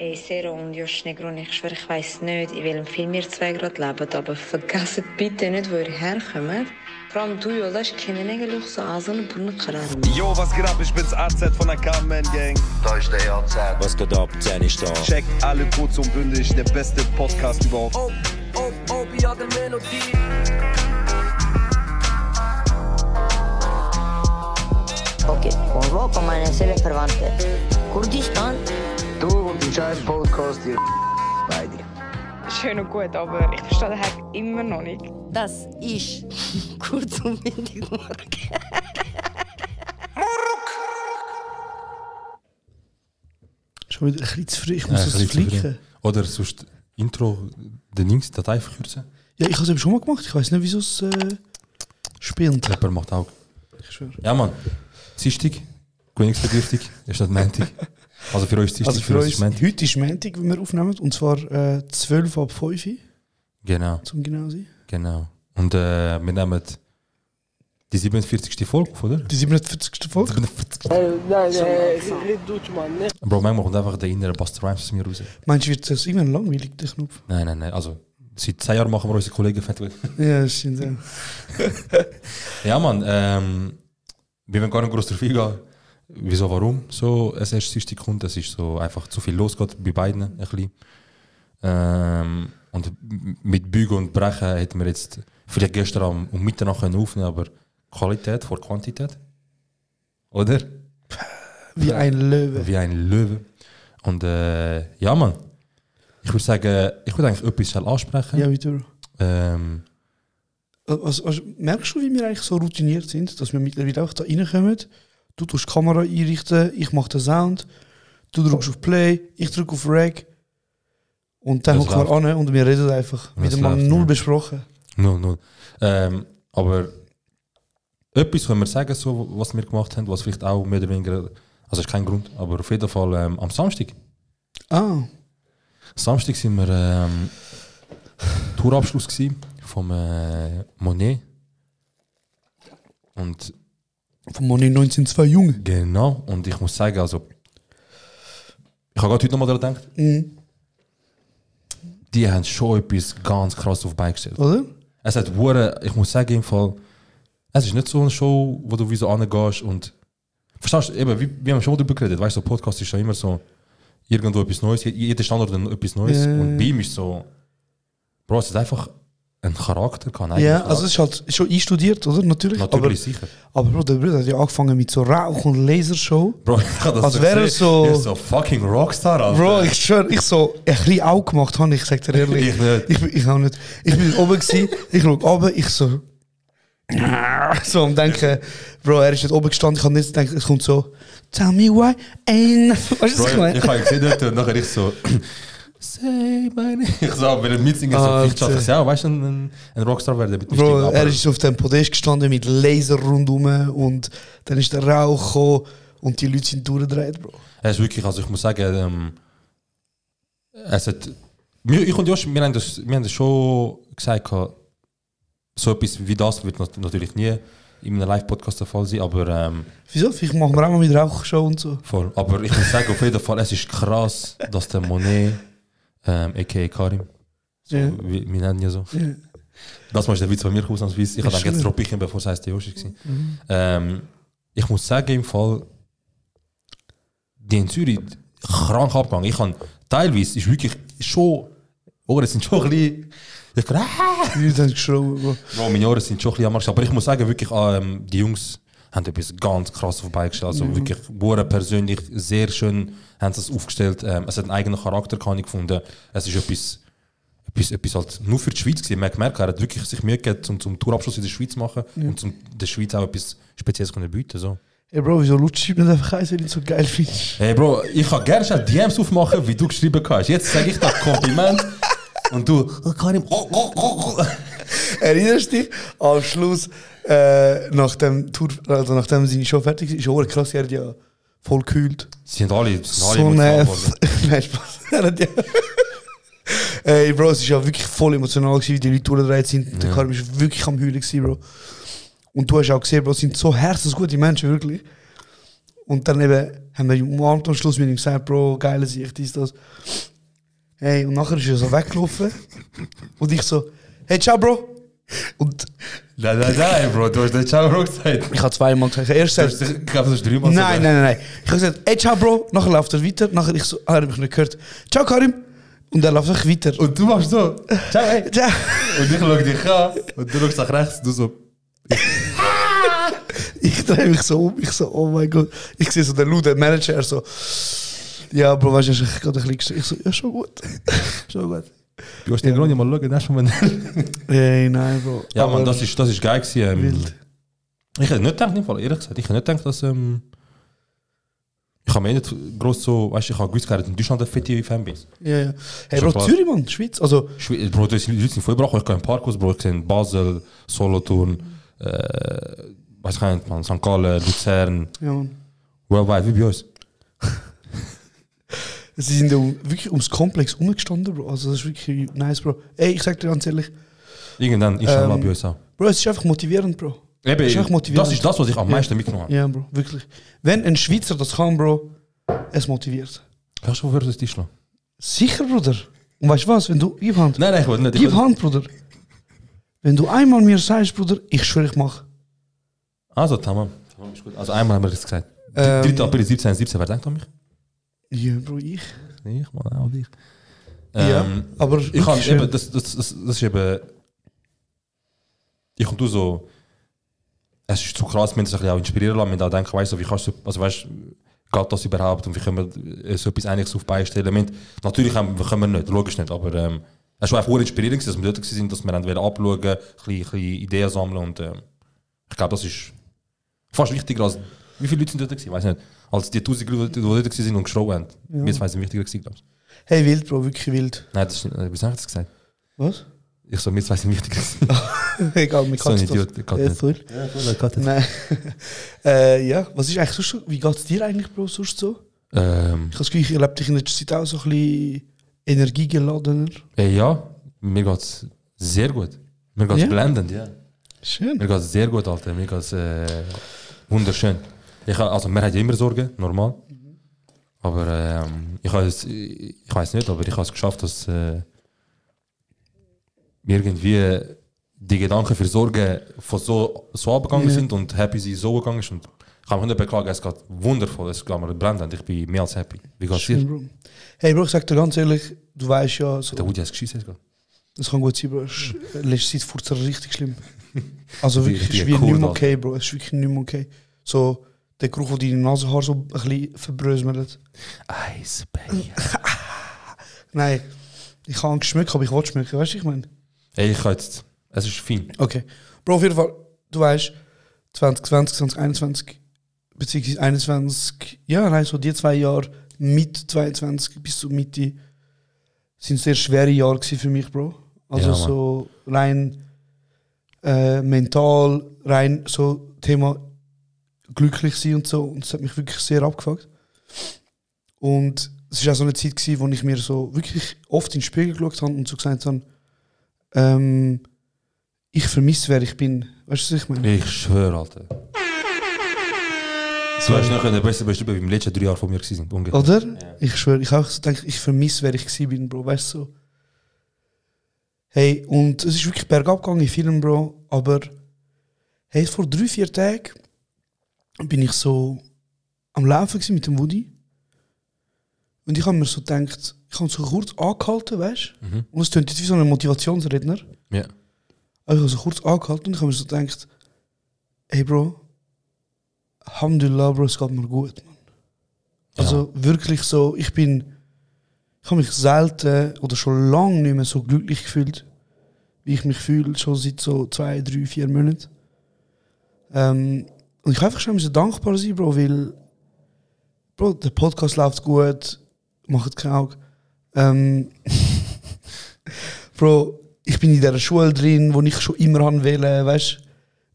Ey, Sero und Josh Negron, ich schwöre, ich weiss nicht, in welchem Film ihr zwei gerade lebt, aber vergesst bitte nicht, wo ihr herkommt. Vor allem du, Jolas, ich kenne eigentlich so an so einen Brunnenkarren. Yo, was geht ab? Ich bin's AZ von der Carmen Gang. Da ist der AZ. Was geht ab? 10 ist da. Checkt alle kurz und bündig, der beste Podcast überhaupt. Ja, der Melodie. Okay, von wo kommen meine Seelenverwandte? Kurdistan? Du und die scheiß Podcast, ihr beide. Schön und gut, aber ich verstehe den Hack immer noch nicht. Das ist kurz und bündig morgen. Schon wieder ein bisschen zu früh, ich muss das flicken. Oder sonst Intro, den Links, Datei verkürzen. Ja, ich habe es eben schon mal gemacht, ich weiß nicht, wieso es spielt. Jemand macht auch. Ich schwöre. Ja, Mann. Dienstag, Königsbegriffig, ist das Montag. Also für uns Dienstag, für uns ist Montag. Heute ist Montag, wenn wir aufnehmen, und zwar 12 ab 5 Uhr. Genau. Zum genau sein. Genau. Und wir nehmen die 47. Folge auf, oder? Die 47. Folge? Nein, red Deutsch, Mann. Bro, manchmal kommt einfach der innere Buster Rhymes aus mir raus. Meinst du, wird das irgendwann langweilig, der Knopf? Nein. Also, seit 10 Jahren machen wir unsere Kollegen fertig. Ja, das stimmt ja. Ja, Mann, wir wollen gar nicht groß drauf eingehen, wieso, warum so es erst Dienstag kommt. Es ist so einfach zu viel losgeht bei beiden ein bisschen. Und mit Bügen und Brechen hätten wir jetzt vielleicht gestern um Mitternacht aufnehmen, aber Qualität vor Quantität. Oder? Wie ein Löwe. Wie ein Löwe. Und ja, Mann. Ich würde sagen, ich würde eigentlich etwas ansprechen. Ja, wieder. Also, merkst du, wie wir eigentlich so routiniert sind, dass wir mittlerweile auch da reinkommen? Du tust die Kamera einrichten, ich mache den Sound, du drückst auf Play, ich drücke auf Rec und dann hocken wir an und wir reden einfach. Wieder mal null besprochen. Null. Aber etwas können wir sagen, so, was wir gemacht haben, was vielleicht auch mehr oder weniger, also ist kein Grund, aber auf jeden Fall am Samstag. Samstag sind wir Tourabschluss gewesen vom Monet. Und vom Monet 1902 Junge. Genau, und ich muss sagen, also ich habe gerade heute nochmal daran gedacht, die haben schon etwas ganz krass auf die Beine gestellt. Oder? Es hat ich muss sagen, im Fall, es ist nicht so eine Show, wo du wie so angehst und verstehst du, eben, wir haben schon darüber geredet, weißt du, so Podcast ist ja immer so irgendwo etwas Neues, jeder Standort etwas Neues und bei ihm ist so, Bro, es ist einfach ein Charakter kann eigentlich. Ja, also es ist halt schon einstudiert, oder? Natürlich aber, sicher. Aber Bro, der Bruder hat ja angefangen mit so Rauch- und Lasershow. Bro, ich habe das als wäre so... Ich so fucking Rockstar, Alter. Bro, ich schwör, ich so ein bisschen auch gemacht habe, ich sag dir ehrlich. Ich nicht. Ich auch nicht. Ich bin oben gewesen, ich schaue oben, ich so... So am denken, Bro, er ist nicht oben gestanden, ich habe nicht gedacht, es kommt so... Tell me why ain't... Weißt du, was ich meine? Ich habe gesehen dort und nachher ich so... Say my name. Ich so, wenn er mitsingen so, vielleicht schaffe ich es ja, weißt du, ein Rockstar werden. Bro, er ist auf dem Podest gestanden mit Laser rundum und dann ist der Rauch gekommen und die Leute sind durchgedreht, Bro. Es ist wirklich, also ich muss sagen, es hat... Ich und Josh, wir haben das schon gesagt, so etwas wie das wird natürlich nie in einem Live-Podcast der Fall sein, aber... Wieso? Vielleicht machen wir auch mal mit Rauchshow und so. Voll, aber ich muss sagen, auf jeden Fall, es ist krass, dass der Monet... a.k.a. Karim. So, yeah. Wir nennen ihn ja so. Yeah. Das war der Witz von mir ausnahmsweise. Ich habe gedacht, jetzt droppe ich ihn, bevor es heisst, der Joshi war. Ich muss sagen, im Fall, die in Zürich krank abgegangen. Ich habe teilweise, ist wirklich schon, Ohren sind schon ein bisschen, ich kann, Die haben geschrien, Bro, meine Ohren sind schon ein bisschen am Arsch. Aber ich muss sagen, wirklich, die Jungs haben etwas ganz krass vorbeigestellt. Also wirklich, persönlich sehr schön haben sie es aufgestellt. Es hat einen eigenen Charakter, kann ich gefunden. Es ist etwas halt nur für die Schweiz gewesen. Man hat gemerkt, er hat wirklich sich Mühe gegeben, zum Tourabschluss in der Schweiz zu machen und zum der Schweiz auch etwas Spezielles zu bieten. So. Ey Bro, wieso lutschst du nicht einfach eins, wenn du so geil findest? Hey Bro, ich kann gerne schon DMs aufmachen, wie du geschrieben hast. Jetzt sage ich das Kompliment und du, Karim, Erinnerst du dich? Am Schluss, nachdem seine Show fertig ist auch krass, er hat ja voll gekühlt. Sie sind alle so nein, Spaß. Er hat ja... Ey Bro, es war ja wirklich voll emotional gewesen, wie die Leute durchgedreht sind. Ja. Der Karim war wirklich am Heulen gewesen, Bro. Und du hast auch gesehen, Bro, es sind so herzensgute Menschen, wirklich. Und dann eben haben wir ihn umarmt am Schluss mit ihm gesagt, Bro, geile Sicht, dies, das. Hey, und nachher ist er so weggelaufen. Und ich so, hey, ciao, Bro. Und Nein, Bro, du hast nicht ciao, Bro gesagt. ich habe zweimal gesagt. Erst gesagt, Ich glaube, du hast 3 Mal nein. Ich habe gesagt, hey, ciao, Bro. Nachher läuft er weiter. Nachher ich so, er hat mich nicht gehört. Ciao, Karim. Und er läuft einfach weiter. Und du machst so, ciao, hey. Ciao. Und ich schaue dich an und du schaust nach rechts, du so. Ich drehe mich so um. Ich so, oh mein Gott. Ich sehe so den Lou, den Manager, er so, ja, Bro, weißt du, ich habe gerade ein bisschen ich so, ja, schon gut. Schon gut. Du hast den Grund mal schauen, das ist schon Hey, nein, Bro. Ja, Mann, das ist geil gewesen. Wild. Ich hätte nicht gedacht, im Fall, ehrlich gesagt, ich hätte nicht gedacht, dass ich habe mir nicht groß so, weißt du, ich habe gewusst, dass in Deutschland ein fette Fan bin. Ja. Hey, Schon Bro, klar. Zürich, Mann, Schweiz. Also, Bro, die Leute sind voll gebracht, ich gehe in Parkhaus, Bro, ich sehe in Basel, Solothurn, weiß ich nicht, man, St. Gallen, Luzern, ja, Mann. worldwide, wie bei uns. Sie sind ja wirklich ums Komplex umgestanden, Bro. Also, das ist wirklich nice, Bro. Ey, ich sag dir ganz ehrlich, Irgendwann, inshallah, bei uns auch. Bro, es ist einfach motivierend, Bro. Eben, ist echt motivierend. das ist das, was ich am meisten mitgenommen habe. Ja, Bro, wirklich. Wenn ein Schweizer das kann, Bro, es motiviert. Kannst du versus Tischler? Sicher, Bruder. Und weißt du was, wenn du, gib Hand. Nein, ich will nicht. Gib Hand, Bruder. Wenn du einmal mir sagst, Bruder, ich schwöre, ich mach. Also, tamam, ist gut. Also einmal haben wir das gesagt. 3. April 17, wer denkt an mich? Ja, Bro, ich. Ich, Mann, auch dich. Ja, aber ich wirklich kann schön. eben, das ist eben, ich und du so, es ist zu krass, wenn es sich auch inspirieren lassen, wenn du auch denken, weißt du, wie kannst du, also weißt, geht das überhaupt und wie können wir so etwas Einiges auf beistellen? Natürlich können wir nicht, logisch nicht, aber es war einfach sehr inspirierend, dass wir dort waren, dass wir dann abschauen, ein bisschen Ideen sammeln und ich glaube, das ist fast wichtiger als, wie viele Leute sind dort gewesen, weiß nicht, als die 1000 Leute, die dort waren und geschrien haben. Ja. Mir ist es wichtiger gewesen, glaube ich. Hey, wild, Bro, wirklich wild. Nein, das ist nicht, wie habe ich das gesagt? Was? Ich so, mir ist es wichtiger gewesen. Egal, mir So ein kann Idiot, der kann nicht. sorry. Ja, voll, geht nicht. Nein. Ja, was ist eigentlich sonst so? Wie geht es dir eigentlich, Bro, sonst so? Ich habe das Gefühl, ich erlebe dich in letzter Zeit auch so ein bisschen energiegeladener. Ja, mir geht es sehr gut. Mir geht es Ja? blendend, ja. Schön. Mir geht es sehr gut, Alter. Mir geht es wunderschön. Also, wir haben ja immer Sorgen, normal. Aber ich weiß nicht, aber ich habe es geschafft, dass irgendwie die Gedanken für Sorgen von so abgegangen sind und happy sein so gegangen ist. Und ich kann mich nicht beklagen, es geht wundervoll, es geht mir blendend. Ich bin mehr als happy. Wie geht's Schön, dir? Bro. Hey, Bro, ich sag dir ganz ehrlich, du weißt ja, so, Der Woody hat es geschissen. das kann gut sein, Bro. Letzte Zeit furzt er richtig schlimm. Also wirklich, es ist Richtiger wie nicht Kurd, mehr okay, Bro. Es ist wirklich nicht mehr okay. So, der Geruch, der deine Nasenhaare so ein bisschen verbröselt. Eisbär. Nein, ich kann nicht schmecken, aber ich will schmecken. Weißt du, ich meine? Hey, ich kann jetzt. Es ist fein. Okay. Bro, auf jeden Fall, du weißt, 2020, 2021, beziehungsweise 21, ja, nein, so die 2 Jahre, mit 22 bis zur Mitte, sind sehr schwere Jahre gewesen für mich, Bro. Also Ja, Mann. so rein mental, rein so Thema glücklich sein und so. Und das hat mich wirklich sehr abgefuckt. Und es war auch so eine Zeit gewesen, wo ich mir so wirklich oft in den Spiegel geschaut habe und so gesagt habe, ich vermisse, wer ich bin. Weißt du, was ich meine? Ich schwöre, Alter. Du hast nicht der beste Beispiel, wie im letzten 3 Jahren von mir gewesen sind. Ungefähr. Oder? Ja. Ich schwöre, ich auch so denke, ich vermisse, wer ich gewesen bin, Bro. Weißt du so? Hey, und es ist wirklich bergab gegangen in vielen, Bro. Aber hey, vor 3-4 Tagen bin ich so am Laufen gewesen mit dem Woody. Und ich habe mir so gedacht, ich habe so kurz angehalten, weißt du? Mhm. Und es klingt jetzt wie so ein Motivationsredner. Ja. Aber ich habe so kurz angehalten und ich habe mir so gedacht, hey Bro, Alhamdulillah, Bro, es geht mir gut, Mann. Also wirklich so, ich habe mich selten oder schon lange nicht mehr so glücklich gefühlt, wie ich mich fühle, schon seit so 2, 3, 4 Monaten. Und ich habe einfach schon so dankbar sein, Bro, weil Bro, der Podcast läuft gut, macht kein Auge. Bro, ich bin in dieser Schule drin, wo ich schon immer wollte, weißt du?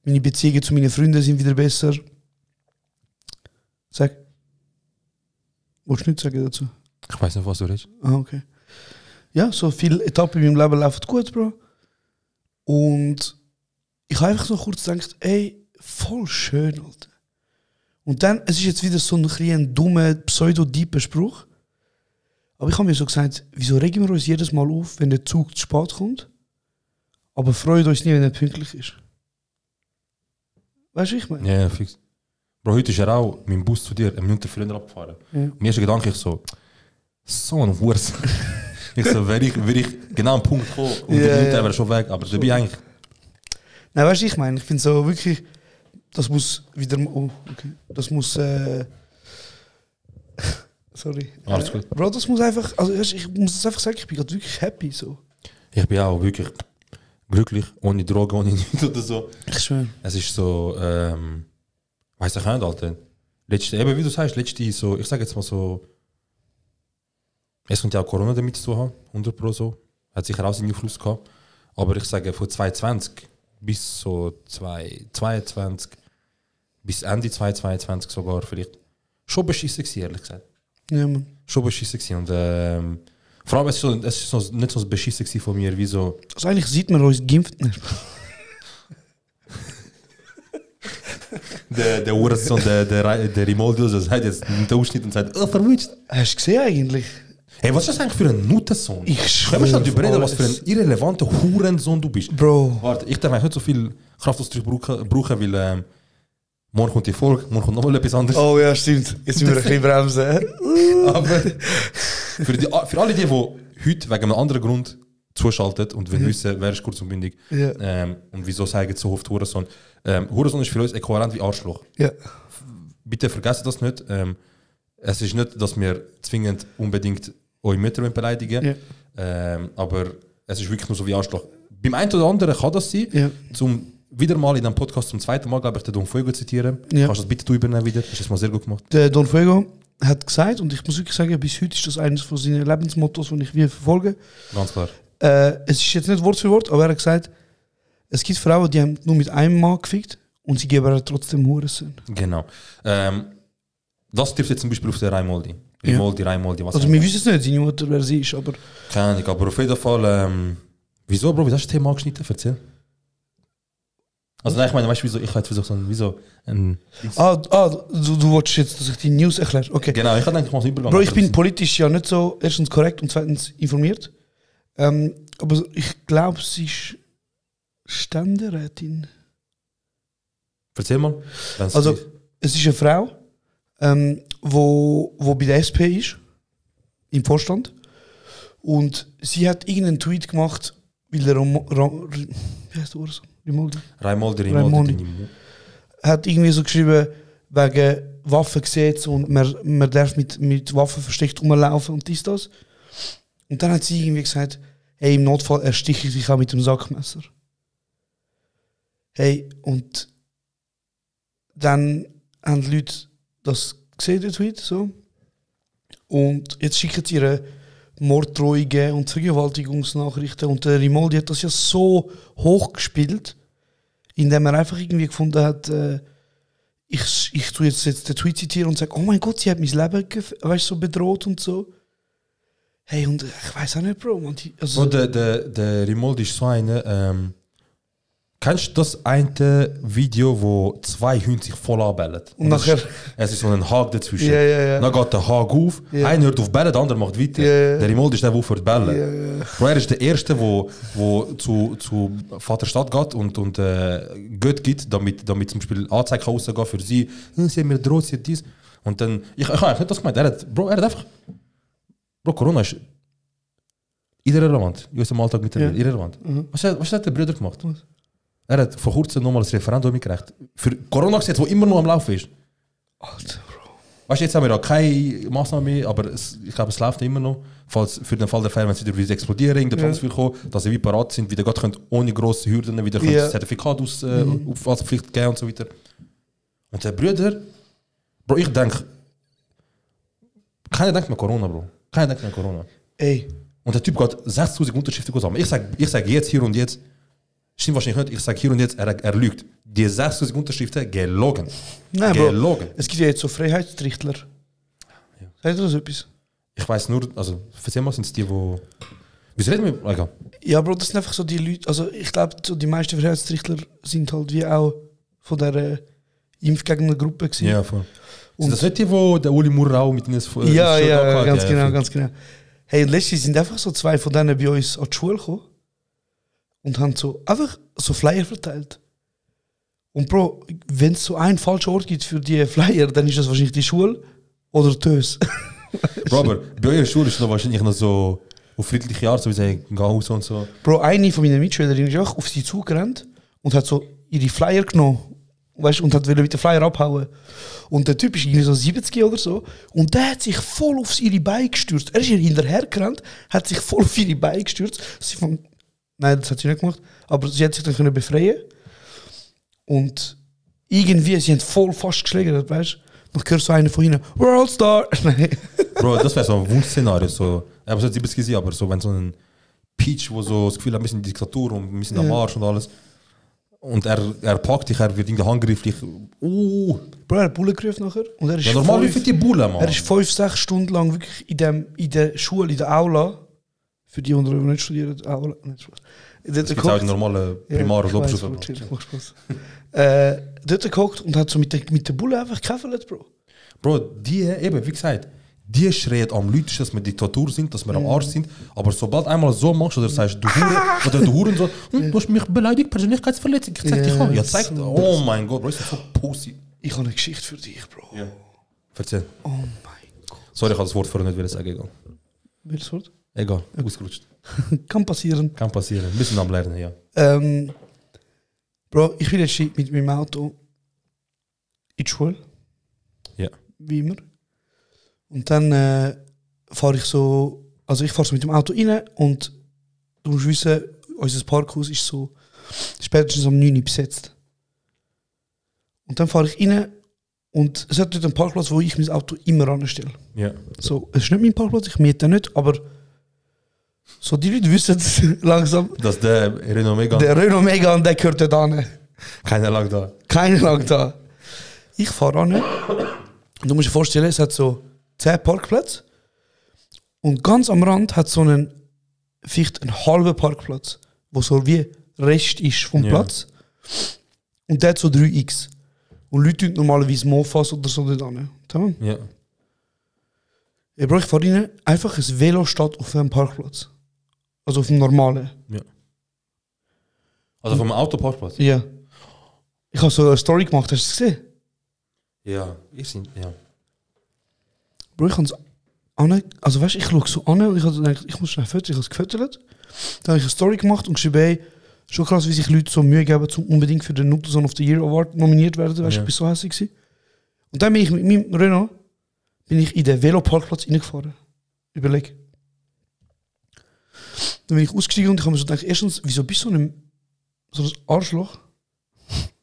Meine Beziehungen zu meinen Freunden sind wieder besser. Sag. Willst du nichts sagen dazu? Ich weiß nicht, was du redest. Ah, okay. Ja, so viele Etappen in meinem Leben laufen gut, Bro. Und ich habe einfach so kurz gedacht, ey, voll schön, Alter. Und dann, es ist jetzt wieder so ein dummer, pseudo-deeper Spruch. Aber ich habe mir so gesagt, wieso regen wir uns jedes Mal auf, wenn der Zug zu spät kommt, aber freuen uns nie, wenn er pünktlich ist. Weißt du, ich meine? Ja, fix. Bro, heute ist er auch mit dem Bus zu dir eine Minute früher abgefahren. Ja. Mir ist der Gedanke, ich so ein Wurst. Ich so, wäre ich genau am Punkt gekommen und die Minute wäre schon weg, aber da bin ich eigentlich... Nein, weißt du, ich meine, ich finde so wirklich, das muss wieder... Oh, okay. Das muss... sorry. Alles gut. Bro, das muss einfach... Also ich muss es einfach sagen, ich bin gerade wirklich happy so. Ich bin auch wirklich glücklich, ohne Drogen, ohne nichts oder so. Ich schwöre. Es ist so, weiss ich nicht, Alter. Letzte, eben wie du sagst, letzte so, ich sage jetzt mal so, es könnte ja auch Corona damit zu haben, 100% so. Hat sicher auch seinen Einfluss gehabt. Aber ich sage, von 2020 bis so 2022, bis Ende 2022 sogar vielleicht, schon beschissen gewesen, ehrlich gesagt. Ja, man. Schon beschissen gewesen. Und vor allem, es ist so, nicht so beschissen gewesen von mir, wie so... Also eigentlich sieht man uns geimpft nicht. Der Hurensohn, der Rimoldo, so sagt jetzt einen Ausschnitt und sagt, oh, verwünscht. Hast du gesehen eigentlich? Hey, was ist das eigentlich für ein Nutensohn? Ich schwöre. Können wir schon darüber reden, auf was für ein irrelevanter Hurensohn du bist? Bro. Warte, ich darf eigentlich nicht so viel Kraftausdruck brauchen, weil morgen kommt die Folge, morgen kommt nochmal etwas anderes. Oh ja, stimmt. Jetzt müssen wir ein bisschen bremsen. Aber für alle die heute wegen einem anderen Grund zuschalten und wissen, wer ist kurz und bündig und wieso sagen so oft Hurensohn. Hurensohn ist für uns äquivalent wie Arschloch. Ja. Bitte vergesst das nicht. Es ist nicht, dass wir zwingend unbedingt eure Mütter beleidigen, aber es ist wirklich nur so wie Arschloch. Beim einen oder anderen kann das sein, zum wieder mal in einem Podcast zum zweiten Mal, glaube ich, den Don Fuego zitieren. Ja. Kannst du das bitte übernehmen wieder? Hast du das mal sehr gut gemacht. Der Don Fuego hat gesagt, und ich muss wirklich sagen, bis heute ist das eines von seinen Lebensmottos, die ich wie verfolge. Ganz klar. Es ist jetzt nicht Wort für Wort, aber er hat gesagt, es gibt Frauen, die haben nur mit einem Mann gefickt und sie geben trotzdem Hurensohn. Genau. Das trifft jetzt zum Beispiel auf den Raimoldi. Raimoldi. Was Also wir wissen es nicht, seine Mutter, wer sie ist, aber... Keine Ahnung, aber auf jeden Fall... wieso, Bro? Wie hast du das Thema angeschnitten? Erzähl. Also nein, ich meine, weißt du, wieso? Ich hätte versucht, wieso ein... Du wolltest jetzt, dass ich die News erkläre. Okay. Genau, ich hatte eigentlich mal so Übergang. Bro, ich bin politisch ja nicht so erstens korrekt und zweitens informiert. Aber ich glaube, sie ist Ständerätin. Erzähl mal. Also, es ist eine Frau, wo bei der SP ist, im Vorstand. Und sie hat irgendeinen Tweet gemacht, weil der wie heißt der Urs? Raimoldi hat irgendwie so geschrieben, wegen Waffengesetz und man darf mit Waffen versteckt rumlaufen und das. Und dann hat sie irgendwie gesagt, hey, im Notfall erstiche ich dich auch mit dem Sackmesser. Hey, und dann haben die Leute das gesehen, den Tweet, so. Und jetzt schicken sie ihre Morddrohungen und Vergewaltigungsnachrichten. Und der Rimoldi hat das ja so hoch gespielt, indem er einfach irgendwie gefunden hat, ich tue jetzt den Tweet zitieren und sage, oh mein Gott, sie hat mein Leben so bedroht und so. Hey, und ich weiß auch nicht, Bro. Also der Rimoldi ist so eine... kennst du das eine Video, wo zwei Hunde sich voll anbellen? Und nachher... Es ist so ein Hag dazwischen. Ja. Dann geht der Hag auf, einer hört auf bellen, der andere macht weiter. Der Rimoldi ist der, der aufhört zu bellen. Bro, er ist der Erste, der zu Vaterstadt geht und Geld gibt, damit zum Beispiel Anzeige rausgehen für sie. Sie haben mir droht, sie hat dies. Und dann... Ich habe eigentlich nicht das gemeint. Er hat einfach... Bro, Corona ist irrelevant in unserem Alltag mittlerweile. Irrelevant. Was hat der Bruder gemacht? Was? Er hat vor kurzem nochmal das Referendum eingereicht. Für Corona-Gesetz, das immer noch am Laufen ist. Alter, Bro. Weißt du, jetzt haben wir auch keine Massnahmen mehr, aber ich glaube, es läuft immer noch. Falls für den Fall der Fälle, wenn sie wieder explodieren, in der Transfer kommen, dass sie wie parat sind, wieder könnt, ohne grosse Hürden wieder das Zertifikat als Pflicht geben und so weiter. Und der Bruder, Bro, ich denke, keiner denkt mehr Corona, Bro. Keiner denkt mehr Corona. Ey. Und der Typ geht 60.000 Unterschriften zusammen. Ich sag jetzt, hier und jetzt, stimmt wahrscheinlich nicht, ich sage hier und jetzt, er lügt. Die 60.000 Unterschriften, gelogen. Nein, gelogen. Bro, es gibt ja jetzt so Freiheitstrichtler. Ja. Sagt ihr das etwas? Ich weiß nur, also erzähl mal, sind es die, wo... Wieso reden wir? Egal. Ja, Bro, das sind einfach so die Leute, also ich glaube, so die meisten Freiheitstrichtler sind halt wie auch von der Impfgegnergruppe gewesen. Ja, voll. Und Das nicht die, wo der Uli Maurer auch mit ihnen ja, ganz genau. Hey, und letztens sind einfach so 2 von denen bei uns an die Schule gekommen und haben so einfach so Flyer verteilt. Und Bro, wenn es so einen falschen Ort gibt für die Flyer, dann ist das wahrscheinlich die Schule oder Tös. Bro, aber bei eurer Schule ist das wahrscheinlich noch so auf friedliche Art, so wie sie gehen raus und so. Bro, eine von meinen Mitschülerinnen ist auch auf sie zugerannt und hat so ihre Flyer genommen, weißt, und hat mit den Flyer abhauen. Und der Typ ist irgendwie so 70 oder so und der hat sich voll auf ihre Beine gestürzt. Er ist ihr hinterher gerannt, hat sich voll auf ihre Beine gestürzt. Nein, das hat sie nicht gemacht, aber sie hat sich dann können befreien. Und irgendwie, sie haben voll fast geschlägert, weißt du? Dann hörst du einen von ihnen, Worldstar! Bro, das wäre so ein Wunschszenario. So, aber so 70 gesehen, aber so, wenn so ein Peach, wo so das Gefühl hat, ein bisschen Diktatur und ein bisschen am Marsch und alles. Und er packt dich, er wird irgendwie handgreiflich. Bro, er hat Bulle gerufen nachher. Und er ist Ja, normal wie für die Bulle, Mann. Er ist 5-6 Stunden lang wirklich in der Schule, in der Aula, für die unter nicht studieren, Aula, nicht Spaß. Das gibt auch die normale Primar- und Oberstufe. Dort geguckt und hat so mit der Bulle einfach gekämpft, Bro. Bro, die eben, wie gesagt, die schreien am lautesten, dass wir Diktatur sind, dass wir am Arsch sind. Aber sobald einmal so machst oder sagst, du Huren, oder du Huren so, du hast mich beleidigt, Persönlichkeitsverletzung, ich zeig dich an. Ja, zeig, oh mein Gott, Bro, ist das so pussy. Ich habe eine Geschichte für dich, Bro. Ja. Erzähl. Oh mein Gott. Sorry, ich habe das Wort vorher nicht sagen. Egal. Welches Wort? Egal, ausgerutscht. Kann passieren. Kann passieren. Wir müssen am Lernen, ja. Bro, ich bin jetzt mit meinem Auto in die Schule. Ja. Wie immer. Und dann fahre ich so, also ich fahre so mit dem Auto rein und du musst wissen, unser Parkhaus ist so spätestens um 9 Uhr besetzt. Und dann fahre ich rein und es hat dort einen Parkplatz, wo ich mein Auto immer anstelle. Ja. So, es ist nicht mein Parkplatz, ich miete den nicht, aber so die Leute wissen langsam, dass der Renault Megane, der Renault Megane, der gehört dort an. keiner lag da. Keiner lag da. Ich fahre an. Du musst dir vorstellen, es hat so 10 Parkplätze. Und ganz am Rand hat so vielleicht einen halben Parkplatz, wo so wie Rest ist vom Platz. Und der hat so 3x. Und Leute tun normalerweise Mofas oder so dort an. Tamam? Ja. Ich fahre rein, einfach ein Velo steht auf dem Parkplatz. Also auf dem normalen. Ja. Also vom Autoparkplatz? Ja. Ich habe so eine Story gemacht, hast du es gesehen? Ja, ja. Bro, ich habe es an, also weißt, ich schaue so an und ich habe gedacht, ich muss schnell fotografieren, ich habe es gefotografiert. Dann habe ich eine Story gemacht und geschrieben, hey, schon krass, wie sich Leute so Mühe geben, um unbedingt für den Nuttleson of the Year Award nominiert werden, weißt du, ich bin so hässlich gewesen. Und dann bin ich mit meinem Renault in den Veloparkplatz reingefahren. Überleg. Dann bin ich ausgestiegen und ich habe mir so gedacht, erstens, wieso bist du so ein Arschloch?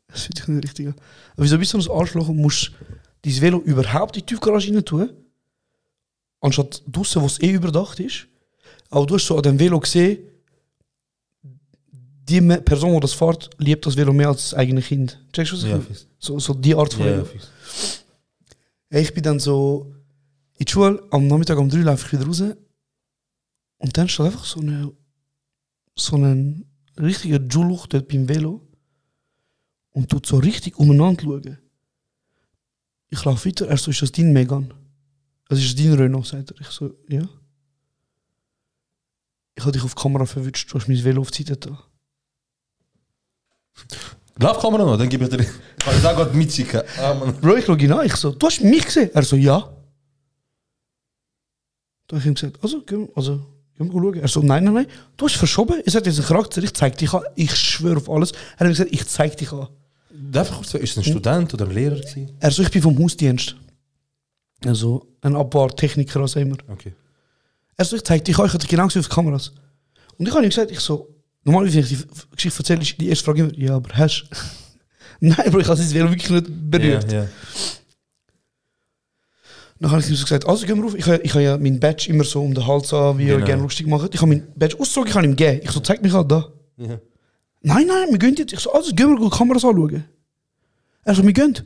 Das finde ich nicht richtig. Aber wieso bist du so ein Arschloch und musst dein Velo überhaupt in die Tiefgarage rein tun? Anstatt draussen, wo es überdacht ist. Aber du hast so an dem Velo gesehen, die Person, die das fährt, liebt das Velo mehr als das eigene Kind. Checkst du das? Ja, so die Art von Velo. Ja, ich bin dann so in die Schule, am Nachmittag um 3 laufe ich wieder raus. Und dann steht einfach so ein richtiger Juluch dort beim Velo und tut so richtig umeinander schauen. Ich laufe weiter, er so, ist das dein Megane? Also ist das dein Renault, sagt er. Ich so, ja. Ich habe dich auf die Kamera verwünscht, du hast mein Velo auf die Seite da. Laufkamera noch, dann gebe ich dir. Kann ich sagen, mitschicken. Bro, ich schaue ihn an, ich so, du hast mich gesehen? Er so, ja. Da habe ich ihm gesagt, gehen wir schauen. Er so, nein, du hast verschoben, es hat jetzt einen Charakter, ich zeig dich an, ich schwöre auf alles. Er hat mir gesagt, ich zeig dich an. Darf ich kurz sagen, ist es ein Student oder ein Lehrer gewesen? Er so, ich bin vom Hausdienst. Also ein Abwahrt-Techniker, also immer. Okay. Er so, ich zeig dich an, ich hatte genau gesehen auf die Kameras. Und ich habe ihm gesagt, ich so, normalerweise, wenn ich die Geschichte erzähle, ist die erste Frage immer, ja, aber hast du? Nein, Bro, ich habe es wirklich nicht berührt. Ja. Dann habe ich ihm so gesagt, also gehen wir auf. Ich habe ja meinen Badge immer so um den Hals an, wie ihr gerne lustig macht. Ich habe meinen Badge ausgezogen, ich habe ihm gegeben. Ich so, zeig mich an, da. Ja. Nein, wir gehen jetzt. Ich so, also gehen wir die Kameras anschauen. Er so, wir gehen.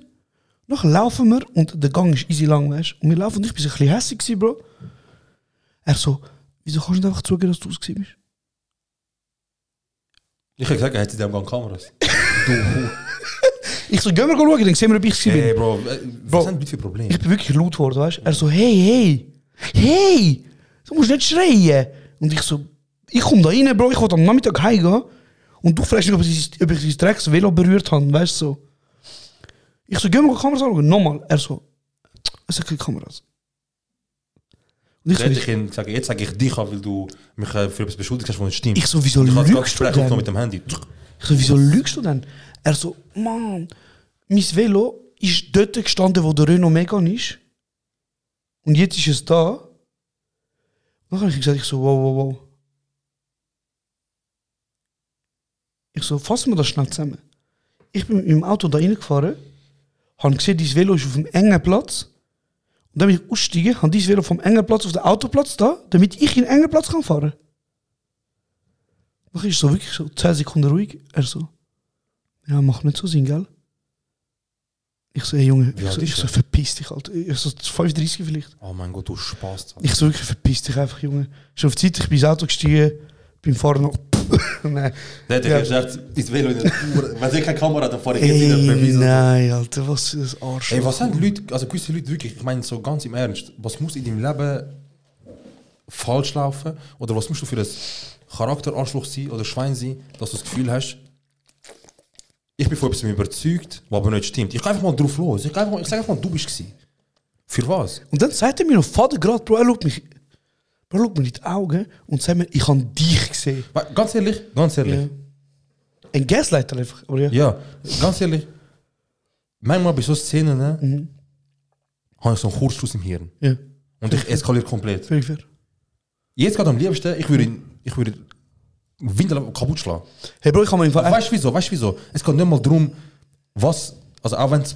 Dann laufen wir und der Gang ist easy lang, weißt du. Und wir laufen und ich bin so ein bisschen hässlich gewesen, Bro. Er so, wieso kannst du nicht einfach zugeben, dass du ausgesehen bist? Ich habe gesagt, er hat in diesem Gang Kameras. Ich so, gehen wir schauen, dann sehen wir, ob ich sie bin. Hey, Bro, was sind das für Probleme? Ich bin wirklich laut geworden, weißt du? Er so, hey, du musst nicht schreien. Und ich so, ich komme da rein, Bro, ich will am Nachmittag heimgehen. Und du fragst mich, ob ich sein Drecks-Velo berührt habe, weißt du so. Ich so, gehen wir Kameras anschauen. Nochmal. Er so, es sind keine Kameras. Und ich so, jetzt sage ich dich an, weil du mich für etwas beschuldigt hast, was nicht stimmt. Ich so, wieso ich lügst du denn? noch mit dem Handy. Ich so, wieso lügst du denn? Er so, Mann, mein Velo ist dort gestanden, wo der Renault Megane ist. Und jetzt ist es da. Dann habe ich gesagt, wow. Ich so, fassen wir das schnell zusammen. Ich bin mit meinem Auto da reingefahren, habe gesehen, dieses Velo ist auf einem engen Platz. Und dann bin ich ausgestiegen, habe dieses Velo vom engen Platz auf den Autoplatz da, damit ich in einen engen Platz kann fahren kann. Dann ist so wirklich so 10 Sekunden ruhig. Er so, ja, mach nicht so Sinn, gell? Ich so, hey Junge, ich so verpiss dich, Alter. Ich so 35 vielleicht. Oh mein Gott, du Spaß. Ich so wirklich, verpiss dich einfach, Junge. Schon auf die Zeit, ich bin ins Auto gestiegen, beim Fahren noch. Nein. Der hat gesagt, das Velo in der Tour. Wenn ich keine Kamera, dann fahre ich jetzt in der Beweis. Nein, Alter, was ist das Arsch? Ey, was sind Leute, also gewisse Leute wirklich, ich meine so ganz im Ernst, was muss in deinem Leben falsch laufen? Oder was musst du für ein Charakterarschloch sein oder Schwein sein, dass du das Gefühl hast, ich bin von etwas überzeugt, was aber nicht stimmt. Ich gehe einfach mal drauf los. Ich sage einfach mal, du bist gewesen. Für was? Und dann sagt er mir noch, Vater gerade, Bro, er schaut mir in die Augen und sagt mir, ich habe dich gesehen. Ganz ehrlich. Ja. Ein Gaslighter einfach, oder? Ja, ganz ehrlich. Manchmal bei so Szenen habe ich so einen Kurzschluss im Hirn. Ja. Und ich eskaliere komplett. Völlig fair. Jetzt gerade am liebsten, ich würde Windel kaputt schlagen. Hey Bro, ich kann mir einfach... Weißt du wieso? Es geht nicht mal darum, was... Also auch wenn es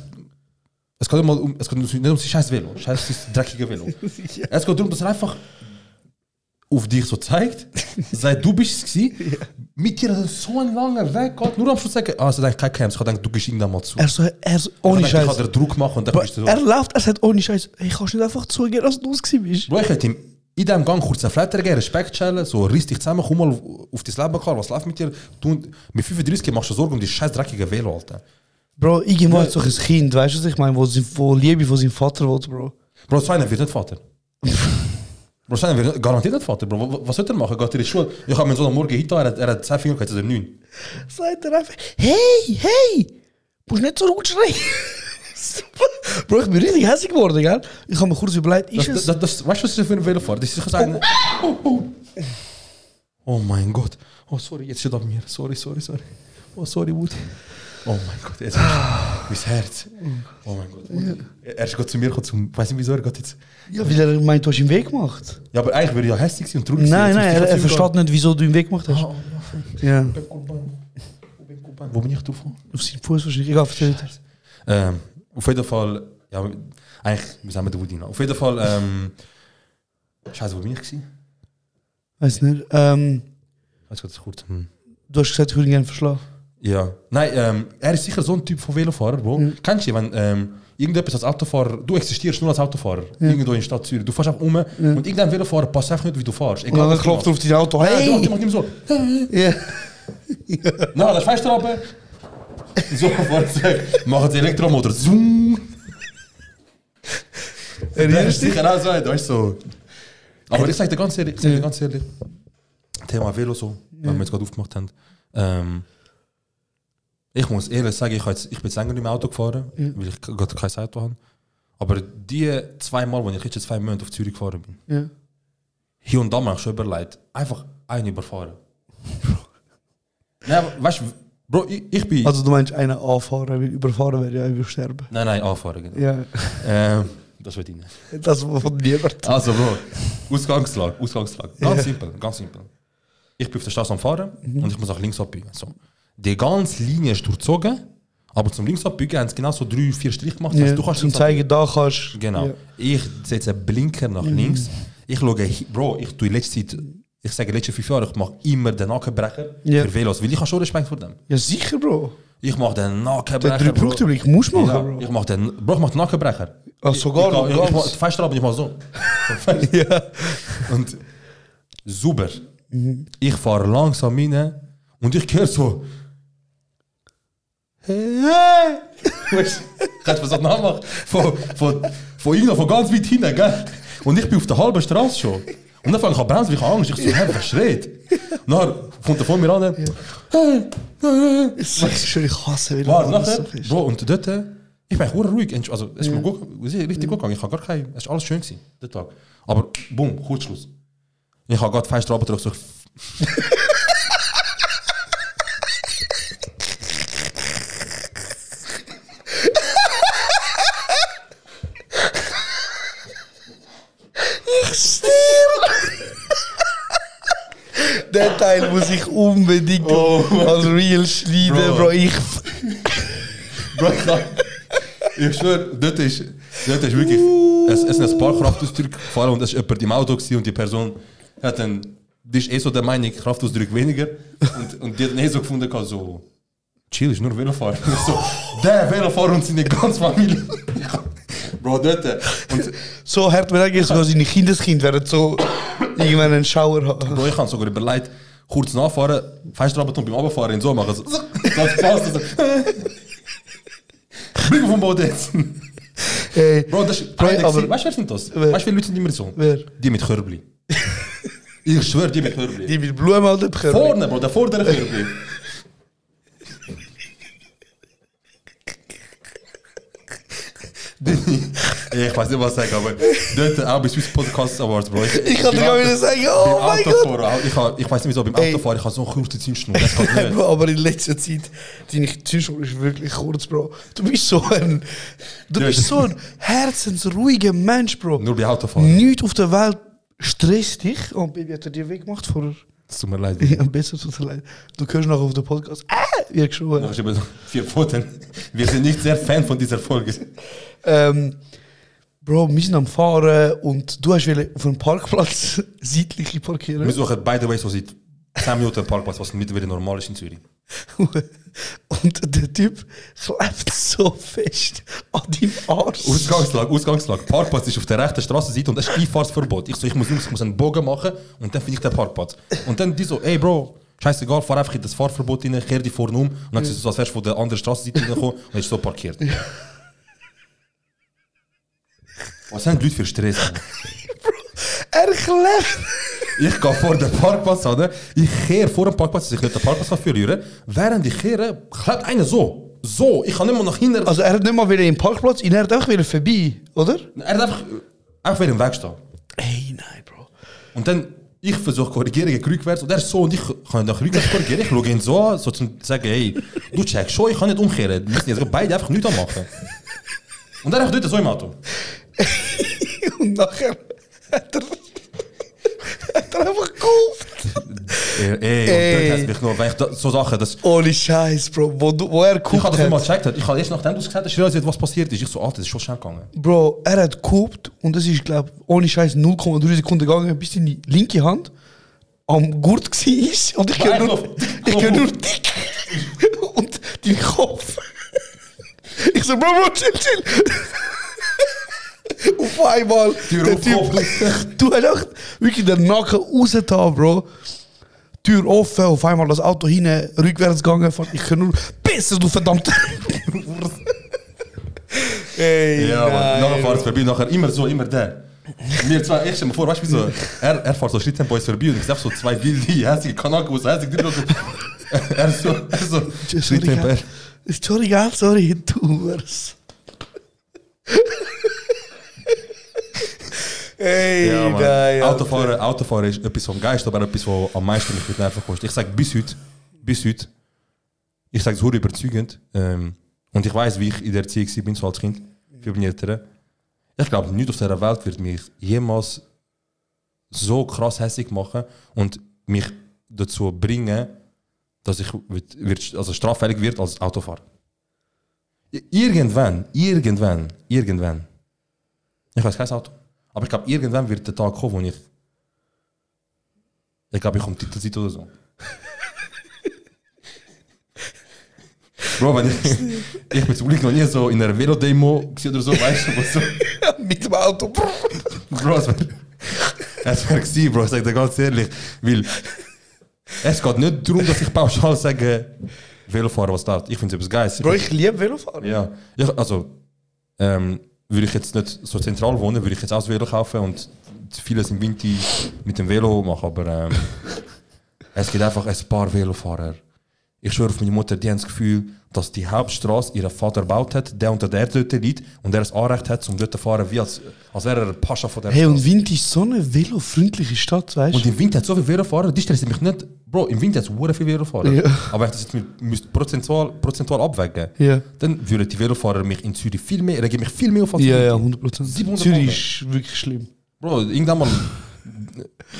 geht nicht mal um... Es geht nicht um das scheiß Velo. Scheiß das dreckige Velo. Ja. Es geht darum, dass er einfach auf dich so zeigt, seit du bist es gewesen, mit dir so ein langer Weg geht, nur am Schluss sagen, also denke kein Camps, ich denke, du gehst irgendwann mal zu. Er so ohne Scheiß. Ich kann dir Druck machen und dann bist du so. Er läuft, er sagt ohne Scheiß, ich kann nicht einfach zugeben, dass du es bist. Bro, ich hätte ihm in diesem Gang kurz einen Flatter geben, Respekt stellen, so riss dich zusammen, komm mal auf dein Leben, Karl, was läuft mit dir? Du, mit 35 machst du Sorgen um die scheiß dreckige Velo, Alter. Bro, irgendwann ist doch ein Kind, weißt du, was ich meine, wo Liebe von seinem Vater will, Bro. Bro, so einer wird nicht Vater. Bro, so einer wird garantiert nicht Vater, Bro. Was soll er machen? Geht er in die Schule? Ich habe mir so am Morgen hinter, er hat 10 Finger, jetzt ist er 9. Sagt er einfach, hey, musst nicht so laut schreien. Bro, ich bin richtig hässlich geworden, gell? Ich habe mir kurz überlegt, weißt du, was ist das für ein Velofahrer? Das ist sicher sein... Oh mein Gott. Oh, sorry, jetzt steht auf mir. Sorry. Oh, sorry, Wut. Oh mein Gott, jetzt ist mein Herz. Oh mein Gott. Ja. Er ist gerade zu mir gekommen, weiß nicht wieso, er geht jetzt... Ja, weil er meint, du hast ihm Weg gemacht. Ja, aber eigentlich würde er ja hässlich sein und traurig sein. Nein, er versteht nicht, wieso du ihm Weg gemacht hast. Ja. Wo bin ich drauf? Auf seinen Fuß wahrscheinlich. Egal, erzähl. Auf jeden Fall, ja, eigentlich, wir sind mit der Wudina. Auf jeden Fall, Scheiße, wo bin ich gewesen? Weiß nicht. Weiß Gott, kurz. Du hast gesagt, ich würde gerne verschlagen. Ja. Nein, er ist sicher so ein Typ von Velofahrer, Bro. Kennst du, wenn irgendetwas als Autofahrer, du existierst nur als Autofahrer, irgendwo in der Stadt Zürich, du fährst einfach und irgendein Velofahrer passt einfach nicht, wie du fährst. Egal, und dann klopft er auf dein Auto, hey! Ja, der macht immer so. Ja. Na, das Fenster runter. So, machen die Elektromotor. Zoom! Der ist sicher auch so, weißt du so. Aber ich sag dir ganz ehrlich, Thema Velo so, wenn wir jetzt gerade aufgemacht haben. Ich muss ehrlich sagen, ich bin jetzt länger nicht mehr Auto gefahren, weil ich gerade kein Auto habe. Aber die 2 Mal, wo ich jetzt 2 Monate auf Zürich gefahren bin, hier und da habe ich schon überlegt, einfach einen überfahren. Nein, weißt du, Bro, ich bin... Also du meinst einen anfahren, weil überfahren wäre ja über sterben. Nein, anfahren, genau. Ja. Das wird ich nicht. Das von niemand. Also Bro, Ausgangslage. Ganz simpel. Ich bin auf der Straße am Fahren und ich muss auch links abbiegen. So. Die ganze Linie ist durchzogen, aber zum links abbiegen haben sie genau so 3-4 Striche gemacht. Ja, du kannst zum zeigen, da kannst... Genau. Ja. Ich setze einen Blinker nach links. Ich schaue, Bro, ich tue in letzter Zeit... Ich sage, in den letzten 5 Jahren, ich mache immer den Nackenbrecher für Velos, weil ich habe schon Respekt vor dem. Ja, sicher, Bro. Ich mache den Nackenbrecher, der 3 Punkte, ich muss machen, ja, Bro. Ich mache den Nackenbrecher. Ach, sogar ich mache fest ab und ich mache so. Ja. Und super. Ich fahre langsam rein und ich höre so... Weißt du, kannst du mir so nachmachen? Von irgendwo, von ganz weit hinten, gell? Und ich bin auf der halben Straße schon. Und dann fange ich an bremsen, ich habe Angst. Ich so, hä, was schreit? Und dann kommt er vor mir an. Ich hasse wieder. Warte, nachher, Bro, und dort, ich bin echt ruhig. Also, es ist mir gut, richtig gut gegangen. Ich habe gar kein, es war alles schön gewesen, der Tag. Aber, boom, Kurzschluss. Ich habe gerade fest runtergedrückt, so. Ich sterbe! Der Teil muss ich unbedingt als Real schneiden, Bro. Ich schwöre, dort ist wirklich, es sind ein paar Kraftausdrücke gefallen und es war jemand im Auto gewesen und die Person hat dann, die ist so der Meinung, Kraftausdrücke weniger und die hat dann so gefunden, so, chill, ist nur Velofahrer. So, der Velofahrer und seine ganze Familie. Bro, dort. Und so hart mir eigentlich sogar seine Kindeskind werden so irgendwann einen Schauer haben. Bro, ich habe sogar überlegt, kurz nachfahren, Fensterabend und beim Abfahren in so machen. So, das passt. So. Bring vom Boden jetzt. Hey, Bro, das ist weißt du, wer sind das? Weißt du, wie viele Leute sind immer so? Wer? Die mit Körbli. Ich schwöre, die mit Körbli. Die mit Blumen oder Körbli? Vorne, Bro, der vordere Körbli. Ich weiß nicht, was ich sagen, aber dort auch bei Swiss Podcast Awards, Bro. Ich kann dir gar nicht sagen, oh mein Gott. Ich weiß nicht wieso, beim Autofahren, ich habe so eine kurze Zündschnur. Das geht nicht. Aber in letzter Zeit, deine Zündschnur ist wirklich kurz, Bro. Du bist so ein herzensruhiger Mensch, Bro. Nur bei Autofahren. Nichts auf der Welt stresst dich. Und Baby hat er dir weggemacht vor... Es tut mir leid. Ja, besser tut mir leid. Du hörst noch auf den Podcast. Wie geschrien. Ich habe 4 Pfoten. Wir sind nicht sehr Fan von dieser Folge. Bro, wir sind am Fahren und du hast auf einem Parkplatz seitlich parkieren. Wir suchen, by the way, so seit 10 Minuten einen Parkplatz, was mittlerweile normal ist in Zürich. Und der Typ klebt so fest an deinem Arsch. Ausgangslage. Parkplatz ist auf der rechten Straßenseite und es ist Einfahrtsverbot. Ich muss einen Bogen machen und dann finde ich den Parkplatz. Und dann die so, ey Bro, scheißegal, fahr einfach in das Fahrverbot rein, kehr die vorne um. Und dann siehst du so, als wärst du von der anderen Straßenseite reingekommen und ist so parkiert. Was haben die Leute für Stress? Bro, er klebt. Ich gehe vor den Parkplatz an, ich kehre vor dem Parkplatz, dass ich nicht den Parkplatz verlieren kann. Während ich kehre, klebt einer so. So, ich kann nicht mal nach hinten. Also er hat nicht mal wieder im Parkplatz, er hat auch wieder vorbei, oder? Er hat einfach wieder im Weg stehen. Ey, nein, Bro. Und dann, ich versuche korrigieren gegen rückwärts und er ist so und ich kann nach rückwärts korrigieren. Ich schaue ihn so an, so zu sagen, hey, du checkst schon, ich kann nicht umkehren. Wir müssen jetzt beide einfach nichts machen. Und er ist dort so im Auto. Und nachher hat er einfach gekauft. Ey, und dort hat mich nur, weil ich so Sachen, das... Ohne Scheiß, Bro, wo er gekauft Ich habe das nicht mal hat. gecheckt. Ich habe erst nachdem du es gesagt hast, realisiert, was passiert ist. Ich so, das ist schon schnell gegangen. Bro, er hat gekauft und das ist, glaube ich, ohne Scheiß 0,3 Sekunden gegangen, bis in die linke Hand am Gurt war. Und ich höre nur dick. Und dein Kopf. Ich so, Bro, chill. Auf einmal, der Typ, du hast auch wirklich den Nacken rausgetan, Bro. Tür offen, auf einmal das Auto hinten rückwärts gegangen. Ich kann nur besser, du verdammte. Ey, ja, aber nachher fahrt es vorbei, nachher immer der. Mir zwei, ich stell mir vor, weißt du wieso? Er fährt so Schritttempo vorbei und ich sehe so 2 wilde, hässliche Kanaken, die hässlich drüber. Er so, Schritttempo. Sorry, du wirst. Hey, ja, nein. Autofahren ist etwas vom Geist, aber etwas, was am meisten mich mit Nerven kostet. Ich sage bis heute, ich sage es sehr überzeugend, und ich weiß, wie ich in der Erziehung bin, so als Kind, für meine Eltern. Ich glaube, nichts auf dieser Welt wird mich jemals so krass hässlich machen und mich dazu bringen, dass ich also straffällig wird als Autofahrer. Irgendwann. Ich weiß kein Auto. Aber ich glaube, irgendwann wird der Tag kommen, wo ich glaube, ich komme Titelseite oder so. Bro, ich bin zum Glück noch nie so in einer Velodemo oder so, weißt du, was so. Mit dem Auto. Bro, es wäre gewesen, Bro, ich sage dir ganz ehrlich, weil es geht nicht darum, dass ich pauschal sage, Velofahren, was da. Ich finde es etwas Geiles. Bro, ich liebe Velofahren. Ja, also würde ich jetzt nicht so zentral wohnen, würde ich jetzt auch das Velo kaufen und vieles im Winter mit dem Velo machen, aber es gibt einfach ein paar Velofahrer. Ich schwöre auf meine Mutter, die haben das Gefühl, dass die Hauptstraße ihren Vater gebaut hat, der unter der dort liegt und der das Anrecht hat, um dort zu fahren, wie als wäre er ein Pascha von der Hey, Straße. und Wind ist so eine velofreundliche Stadt, weißt du? Und im Winter hat es so viele Velofahrer, die stresst mich nicht. Bro, im Winter hat es sehr viele Velofahrer. Ja. Aber wenn ich das jetzt müsste prozentual abwägen, Ja. dann würden die Velofahrer mich in Zürich reagieren mich viel mehr auf als Ja, ja, in 100%. 700 Zürich ist wirklich schlimm. Bro, irgendwann mal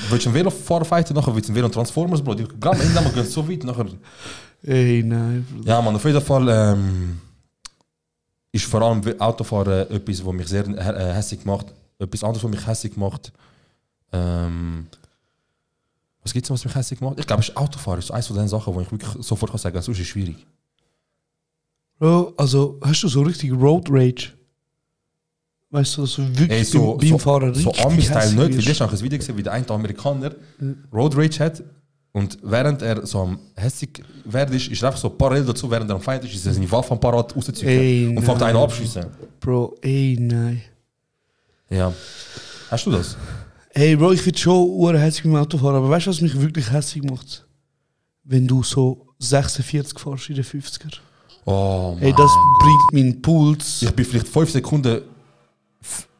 willst du einen Velofahrer fighten, nachher willst du einen Velo Transformers, Bro. Die glauben, irgendwann mal gehen so weit, nachher... Ey, nein. Bro. Ja, man, auf jeden Fall ist vor allem Autofahren etwas, was mich sehr hässlich macht. Etwas anderes, was mich hässlich macht. Was gibt es, was mich hässlich macht? Ich glaube, Autofahren ist so eines von den Sachen, wo ich wirklich sofort kann sagen kann, sonst ist es schwierig. Bro, also hast du so richtig Road Rage? Weißt du, dass du wirklich beim Fahren so richtig Ami-Style hässlich nicht, weil wirst? ich habe ein Video gesehen, wie der eine Amerikaner Road Rage hat und während er so am hässig werden ist er einfach so parallel dazu, während er am Feind ist er seine Waffe am Parat rauszuziehen und fängt einen abschießen. Bro, ey, nein. Ja. Hast du das? Ey, Bro, ich finde schon hässlich beim Autofahren, aber weißt du, was mich wirklich hässlich macht? Wenn du so 46 fährst in den 50er. Oh, Ey, das bringt meinen Puls. Ich bin vielleicht 5 Sekunden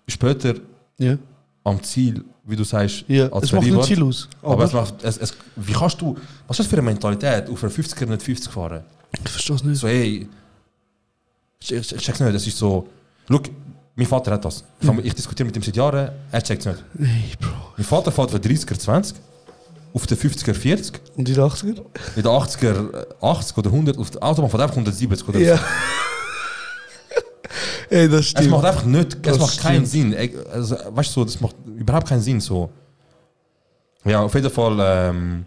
später Ja. am Ziel, wie du sagst, Ja, als es macht nicht Verriebert. viel aus. Aber es macht, wie kannst du, was ist das für eine Mentalität, auf einer 50er nicht 50 fahren? Ich verstehe es nicht. So, hey, ich check's nicht, das ist so, look, mein Vater hat das. Ich diskutiere mit ihm seit Jahren, er checkt's nicht. Ey, Bro. Mein Vater fährt von 30er 20, auf den 50er 40, Und die 80er? mit der 80er 80 oder 100, auf der Autobahn fährt einfach 170 oder Ja. so. Ey, das Es stimmt. macht einfach nicht, Das es macht keinen stimmt. Sinn. Also, weißt du, so, das macht überhaupt keinen Sinn. So. Ja, auf jeden Fall,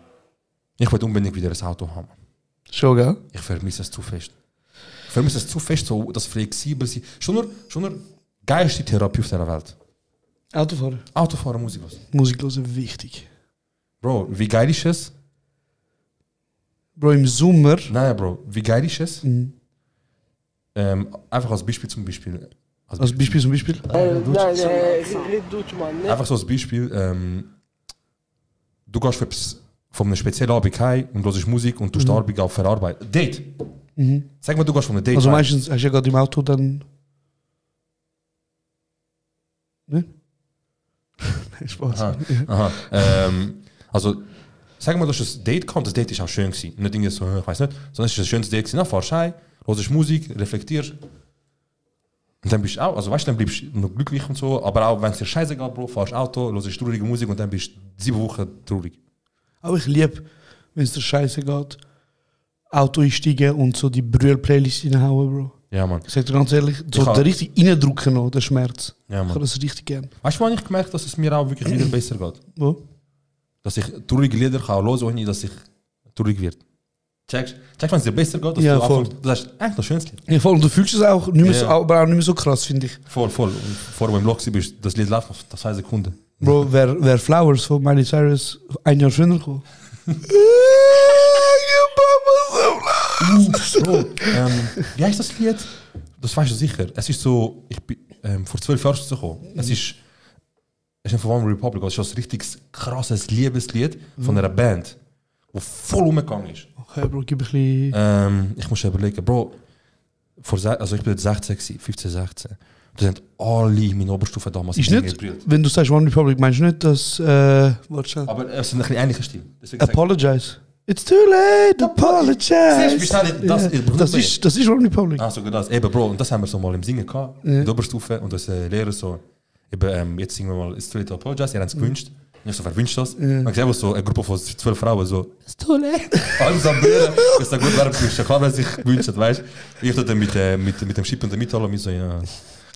ich will unbedingt wieder ein Auto haben. Schon, gell? Ich vermisse es zu fest. Ich vermisse es zu fest, so das flexibel sein. Schon nur geilste Therapie auf der Welt. Autofahren. Autofahren, Musik hören. Musik hören, wichtig. Bro, wie geil ist es? Bro, im Sommer. Nein, Bro, wie geil ist es? Mhm. Einfach als Beispiel zum Beispiel. Als Beispiel zum Beispiel. Nein, red Deutsch, Mann. Ne? Einfach so als Beispiel. Du gehst von einem speziellen Abend heim und hörst Musik und du die Arbeit auf verarbeiten. Date. Mhm. Sag mal, du gehst von einem Date Also heim. meistens hast du ja gerade im Auto dann... Ne? Spaß. Aha. Aha. Also, sag mal, du hast ein Date gehabt und das Date ist auch schön gewesen. Nicht irgendwie so, ich weiß nicht, sondern es ist ein schönes Date gewesen. Dann fahrst du heim, hörst Musik, reflektierst. Und dann bist du auch, also weißt du, dann bleibst du noch glücklich und so, aber auch wenn es dir scheiße geht, Bro, fahrst Auto, hörst traurige Musik und dann bist du 7 Wochen traurig. Aber ich liebe, wenn es dir scheiße geht, Auto einsteigen und so die Brühl-Playlist reinhauen, Bro. Ja, Mann. Ich sag dir ganz ehrlich, so kann- den richtig reindrücken noch, der Schmerz. Ja, Ich Mann. habe das richtig gern. Weißt du, wann ich gemerkt habe, dass es mir auch wirklich wieder besser geht? Wo? Dass ich traurige Lieder kann hören, ohne dass ich traurig wird. Checkst, wenn es dir besser geht, dass Ja, du voll. anfängst, du sagst, eigentlich das schönes Lied. Ja, voll, und du fühlst es auch, nicht mehr Ja. so, aber auch nicht mehr so krass, finde ich. Voll. Und vor du im Loch bist, das Lied läuft noch 2 Sekunden. Bro, wer Flowers von Miley Cyrus 1 Jahr früher gekommen? Bro, wie heißt das Lied? Das weißt du sicher. Es ist so, ich bin vor 12 Jahren gekommen. Es ist von One Republic, es ist ein richtig krasses Liebeslied von einer Band, die voll umgegangen ist. Okay, Bro, gib ein bisschen... Ich muss schon überlegen, Bro, also ich bin jetzt 16 gewesen, 15, 16. Da sind alle in meiner Oberstufe damals Ist in nicht, gebrüllt. wenn du sagst One Republic, meinst du nicht, dass... warte schnell. Aber es sind ein bisschen ähnlicher Stil. Deswegen sag ich- Apologize. It's too late, apologize. Siehst du, wie schnell das- das ist One Republic. Ah, sogar das. Eben, Bro, und das haben wir so mal im Singen gehabt, in der Oberstufe. Und das Lehrer so, eben, jetzt singen wir mal It's too late to apologize. Ihr habt es gewünscht. Und ich so, wer wünscht das? Und ich sehe so eine Gruppe von 12 Frauen so, It's too late. Alles am Brüllen. Ich sage, gut, wer gewünscht? Ja, klar, wer sich gewünscht hat, weißt du? Ich dann mit dem Chip und dem Mitteilung und so, ja,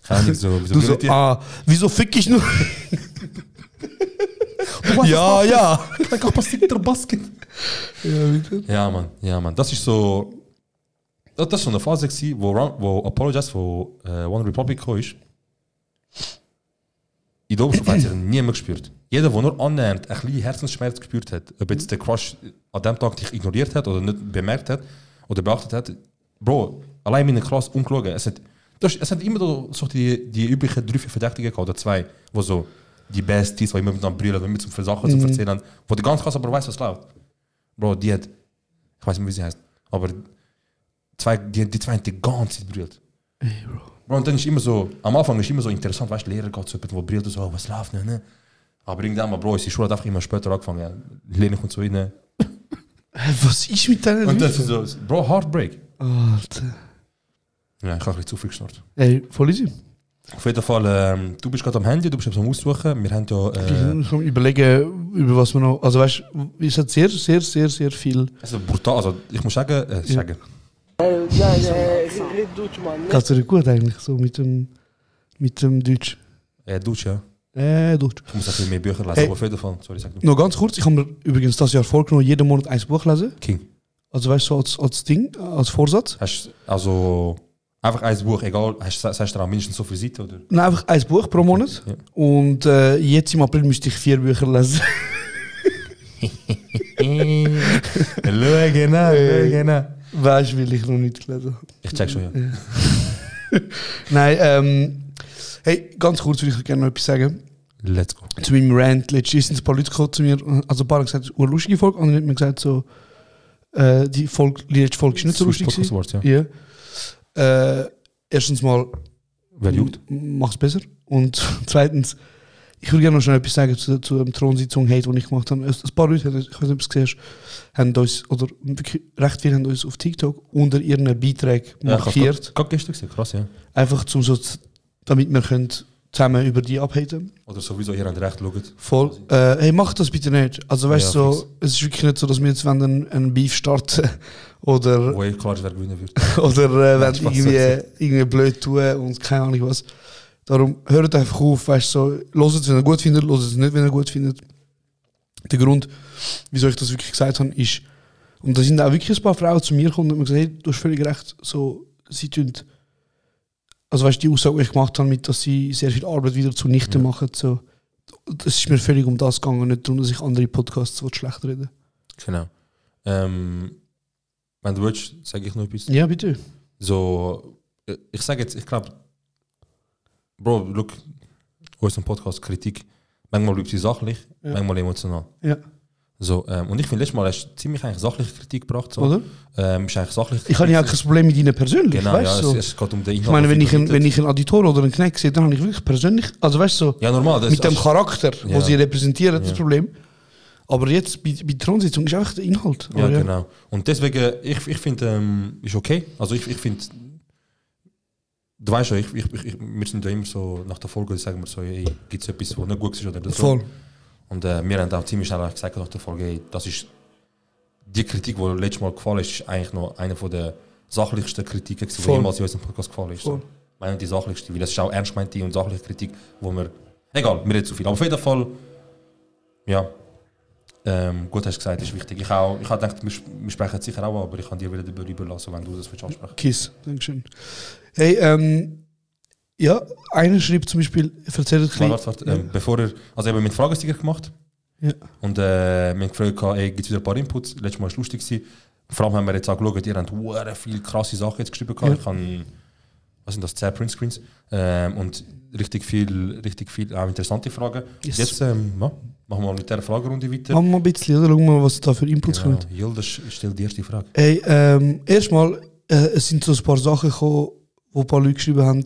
keine Ahnung, so, wieso Du so, brüllt ihr? wieso fick ich nur? Ja, ja. Dann kann passiert der Basket. Ja, bitte. Ja, Mann. Das ist so. Das war so eine Phase, gewesen, wo Apologize von One Republic kam. In der Oberstufe hat sich niemand gespürt. Jeder, der nur annähernd ein bisschen Herzensschmerz gespürt hat, ob jetzt der Crush an dem Tag dich ignoriert hat oder nicht bemerkt hat, oder beachtet hat, Bro, allein in der Klasse umgeschaut, es hat immer so die üblichen 3, 4 Verdächtigen gehabt, oder 2, wo so die Besties, die immer mit brüllen, wenn wir zu viele Sachen zu erzählen, wo die ganze Klasse aber weiß, was läuft. Bro, die hat, ich weiß nicht, wie sie heißt, aber die zwei haben die ganze Zeit brüllt. Ey, Bro. Und dann ist immer so, am Anfang ist immer so interessant, weißt du, Lehrer geht so jemand, wo brüllt so, was läuft, ne? Aber irgendwann mal, Bro, die Schule hat einfach immer später angefangen, ja. Lehrer kommt so rein. Was ist mit deinen Und dann ist so, Bro, Heartbreak. Alter. Ja, ich habe ein bisschen zu viel geschnurrt. Ey, voll easy. Auf jeden Fall, du bist gerade am Handy, du bist am Aussuchen. Wir haben ja... Ich kann überlegen, über was wir noch... Also weißt du, es hat sehr, sehr, sehr, sehr viel... Also brutal, also ich muss sagen... sagen. Ja, red Deutsch, Mann. Kannst du dir gut eigentlich, so mit dem Deutsch. Deutsch, ja. Deutsch. Ich muss ein bisschen mehr Bücher lesen, Hey. aber auf jeden Fall. Sorry, sag du. Noch ganz kurz, ich habe mir übrigens das Jahr vorgenommen, jeden Monat ein Buch lesen. King. Also weißt du, so als Ding, als Vorsatz. Hast also... Einfach ein Buch, egal, sagst du da mindestens so viele Seiten, oder? Nein, einfach ein Buch pro Monat. Ja. Und jetzt im April müsste ich 4 Bücher lesen. Genau. Weißt du, will ich noch nicht gelesen habe. Ich check schon, ja. Nein, hey, ganz kurz würde ich gerne noch etwas sagen. Let's go. Zu meinem Rant, letztens sind ein paar Leute gekommen zu mir, also ein paar haben gesagt, es ist eine lustige Folge, andere haben mir gesagt, so, die letzte Folge ist nicht so lustig gewesen. Podcast, ja. Ja. Erstens mal, Wer juckt? mach's besser. Und zweitens, ich würde gerne noch schnell etwas sagen zu dem Thronsitzung-Hate, den ich gemacht habe. Ein paar Leute, ich weiß nicht, ob du es gesehen hast, haben uns, oder wirklich recht viele haben uns auf TikTok unter ihren Beiträgen markiert. Ja, gerade gestern gesehen, krass, ja. Einfach damit wir können zusammen über die abhaten. Oder sowieso hier an der Recht schauen. Voll. Hey, mach das bitte nicht. Also weißt du, Ja, so, es ist wirklich nicht so, dass wir jetzt einen Beef starten oder Wo klar ist, wer gewinnen wird. oder wenn Spaß, irgendwie blöd tun und keine Ahnung was. Darum hört einfach auf, weißt du, so, hört es, wenn ihr gut findet, hört es nicht, wenn ihr gut findet. Der Grund, wieso ich das wirklich gesagt habe, ist, und da sind auch wirklich ein paar Frauen zu mir gekommen und haben gesagt, hey, du hast völlig recht, so, sie tun, also weißt du, die Aussage, die ich gemacht habe, mit, dass sie sehr viel Arbeit wieder zunichte machen, so, das ist mir völlig um das gegangen, nicht darum, dass ich andere Podcasts schlecht rede. Genau. Wenn du willst, sage ich noch etwas. Ja, bitte. So, ich sage jetzt, ich glaube, Bro, look, unser Podcast, Kritik, manchmal bleibt sie sachlich, manchmal emotional. Ja. So, und ich finde, letztes Mal hast du ziemlich eigentlich sachliche Kritik gebracht. So. Oder? Ist eigentlich sachliche Kritik. Ich habe ja auch kein Problem mit ihnen persönlich, Genau, weißt ja, du? So. es geht um den Inhalt. Ich meine, wenn ich bietet. einen Auditor oder einen Knecht sehe, dann habe ich wirklich persönlich, also weißt du, so, Ja, normal. Das mit dem ist- Charakter, wo Ja. sie repräsentieren, das Ja. Problem. Aber jetzt bei Thronsitzung ist einfach der Inhalt. Ja, Aber genau. Und deswegen, ich finde, ist okay. Also ich finde, du weißt ja, wir sind ja immer so, nach der Folge sagen wir so, hey, gibt es etwas, was nicht gut ist oder das Voll. so. Und wir haben auch ziemlich schnell gesagt nach der Folge, hey, das ist die Kritik, die letztes Mal gefallen ist eigentlich noch eine der sachlichsten Kritiken, die Voll. jemals in unserem Podcast gefallen ist. So. Voll. Meine die sachlichste, weil das ist auch ernst gemeinte und sachliche Kritik, wo wir, egal, wir reden zu viel. Aber auf jeden Fall, ja, gut hast du gesagt, ist wichtig. Ich habe gedacht, wir sprechen es sicher auch, aber ich kann dir wieder darüber überlassen, wenn du das willst ansprechen. Kiss, Dankeschön. Hey, ja, einer schreibt zum Beispiel, erzählt ein bisschen. Warte, bevor er, also eben mit Fragesticker gemacht. Ja. Und wir haben gefragt, hey, gibt es wieder ein paar Inputs? Letztes Mal war es lustig gewesen. Vor allem haben wir jetzt auch geschaut, ihr habt sehr viele krasse Sachen jetzt geschrieben. Ja. Ich habe, was sind das, 10 Printscreens. Und richtig viel auch interessante Fragen. Yes. Jetzt machen wir mal mit dieser Fragerunde weiter. Machen wir mal ein bisschen, oder? Schauen wir mal, was da für Inputs kommen. Hilda, stell die erste Frage. Hey, erstmal, es sind so ein paar Sachen gekommen, wo ein paar Leute geschrieben haben,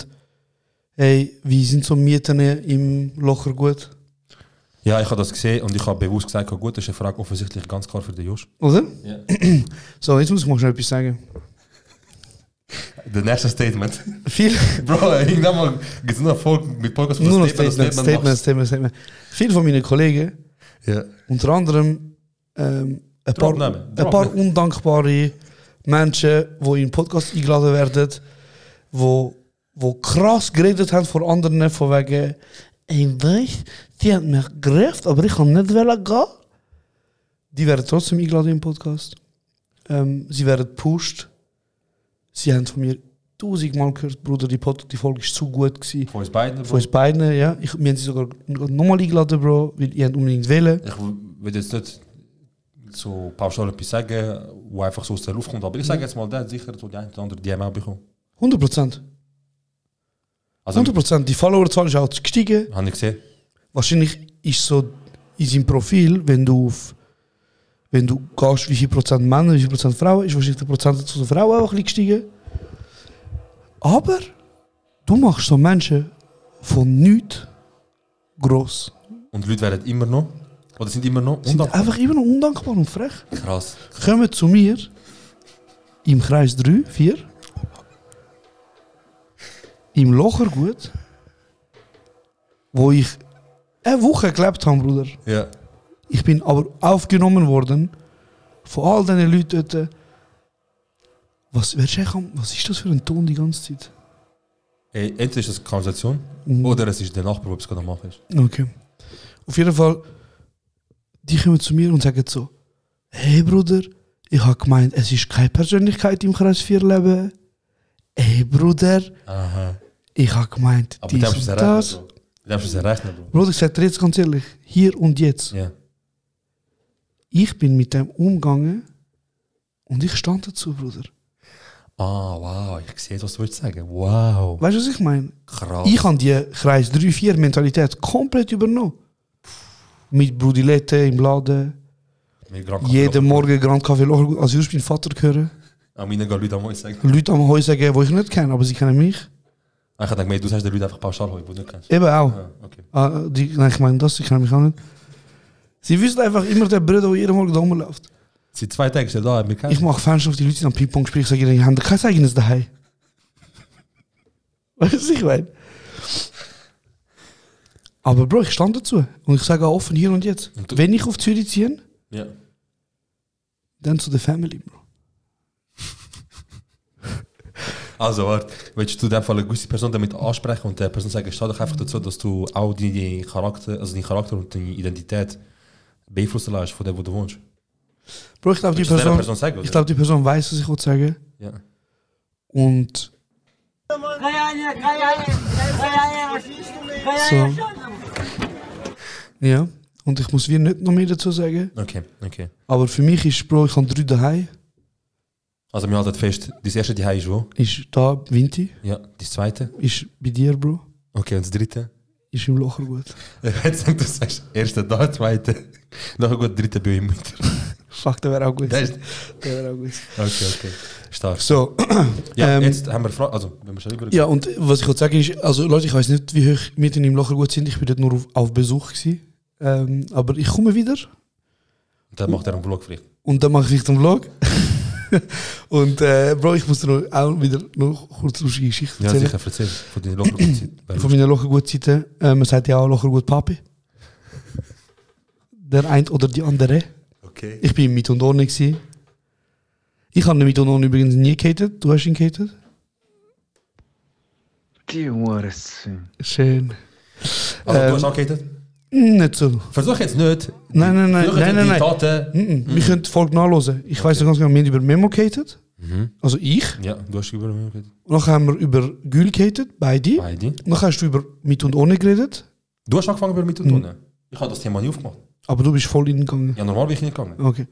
hey, wie sind so Mieten im Locher gut? Ja, ich habe das gesehen und ich habe bewusst gesagt, gut, das ist eine Frage offensichtlich ganz klar für den Josh. Oder? Ja. So, jetzt muss ich mal schnell etwas sagen. Das nächste Statement. Viel, Bro, irgendwann mal gibt es nur eine Folge mit Podcast, wo nur noch du ein Statement. Viele von meinen Kollegen, Ja. unter anderem ein Dropnamen. paar undankbare Menschen, die in den Podcast eingeladen werden, die krass geredet haben vor anderen, von wegen, ich weiß, die haben mich gerufen, aber ich kann nicht gehen. Die werden trotzdem eingeladen im Podcast. Sie werden gepusht. Sie haben von mir 1000-mal gehört, Bruder, die Folge war zu gut gewesen. Von uns beiden. Von uns beiden, ja. Wir haben sie sogar nochmal eingeladen, Bro, weil ihr unbedingt wählen. Ich will jetzt nicht so pauschal etwas sagen, wo einfach so aus der Luft kommt. Aber ich sage jetzt mal, der hat sicher so die eine oder andere DM auch bekommen. 100%. Also, 100%. Die Followerzahl ist auch gestiegen. habe ich gesehen. Wahrscheinlich ist so in seinem Profil, wenn du gehst, wie viel Prozent Männer, wie viel Prozent Frauen, ist wahrscheinlich der Prozentsatz der Frauen auch ein bisschen gestiegen. Aber du machst so Menschen von nichts gross. Und die Leute werden immer noch, oder sind immer noch Sind undankbar. einfach immer noch undankbar und frech. Krass. Kommen zu mir im Kreis 3, 4, im Lochergut, wo ich eine Woche gelebt habe, Bruder. Ja. Ich bin aber aufgenommen worden von all diesen Leuten dort. Was ist das für ein Ton die ganze Zeit? Hey, entweder ist das eine Konversation Mhm. oder es ist der Nachbar, der es gerade am machen ist. Okay. Auf jeden Fall, die kommen zu mir und sagen so: Hey Bruder, ich habe gemeint, es ist keine Persönlichkeit im Kreis 4 Leben. Hey Bruder, Aha. ich habe gemeint, Aber dies darfst du es und errechnen, das. Bro? Darfst du es errechnen, Bro? Bruder, ich sage dir jetzt ganz ehrlich, hier und jetzt. Ja. Ich bin mit dem umgegangen und ich stand dazu, Bruder. Ah, wow, ich sehe, was du willst sagen. Wow. Weißt du, was ich meine? Krass. Ich habe die Kreis 3-4 Mentalität komplett übernommen. Mit Brudilette im Laden, Mit Grand Café jeden Locher. Morgen Grand Café Locher, als ich meinen Vater höre. An meine gehen Leute am Heu sagen. Leute am Heu sagen, die ich nicht kenne, aber sie kennen mich. Ich dachte, du sagst den Leuten einfach pauschal Heu, die du nicht kennst. Eben auch. Ja, okay. Nein, ich meine das, sie kennen mich auch nicht. Sie wissen einfach immer, der Bruder, der jeden Morgen da rumläuft. Seit 2 Tagen ist er da, wir kennen. Ich mache Fans auf die Leute, die am Ping-Pong spielen, ich sage ihnen, ihr habt kein eigenes daheim. Weißt du, was ich meine? Aber Bro, ich stand dazu. Und ich sage auch offen hier und jetzt. Und du- Wenn ich auf Zürich ziehe, Ja. dann zu der Family, Bro. Also, warte, willst du in dem Fall eine gewisse Person damit ansprechen und der Person sagen, steh doch einfach dazu, dass du auch deinen Charakter und deine Identität beeinflussen lässt von dem, wo du wohnst? Bro, ich glaube, die Willst du dieser Person, Person sagen, oder? ich glaube, die Person weiß, was ich sagen Ja. Und so. Ja. Und ich muss wie nicht noch mehr dazu sagen. Okay, okay. Aber für mich ist, Bro, ich habe 3 daheim. Also wir halten fest, das erste Zuhause ist wo? Ist da Vinti. Ja, das zweite? Ist bei dir, Bro. Okay, und das dritte? Ist im Lochergut. Jetzt du sagst, erste da, zweite, nachher gut, dritte bei ihm Mutter. Fuck, der wäre auch gut. Das Der ist- wäre auch gut. Okay. Stark. So. Ja, jetzt haben wir Fragen, also wenn wir schon über... Ja, und was ich wollte sagen ist, also Leute, ich weiß nicht, wie hoch Mieten im Lochergut sind. Ich bin dort nur auf Besuch gewesen. Aber ich komme wieder. Und dann macht er einen Vlog vielleicht. Und dann mache ich vielleicht einen Vlog. Und Bro, ich muss dir noch, auch wieder noch kurz eine lustige Geschichte Ja, erzählen. sicher, erzähl. Von deiner Lochergutzeit. Von meiner Lochergut-Zeiten. Man sagt ja auch Lochergut Papi. Der ein oder die andere. Okay. Ich bin mit und ohne gewesen. Ich habe den mit und ohne übrigens nie gehatet. Du hast ihn gehatet. Die Hurensohn. Schön. Also du hast auch gehatet? Nicht so. Versuch jetzt nicht. Nein. Versuch jetzt Nein. die Taten. Wir können die Folge nachhören. Ich weiss noch ganz genau, wir haben über Memo gehatet. Also ich. Ja, du hast über mich geredet. Und dann haben wir über Gül gehatet, beide. Beide. Und dann hast du über mit und ohne geredet. Du hast angefangen über mit und ohne. Ich habe das Thema nie aufgemacht. Aber du bist voll hingegangen. Ja, normal bin ich nicht gegangen. Okay.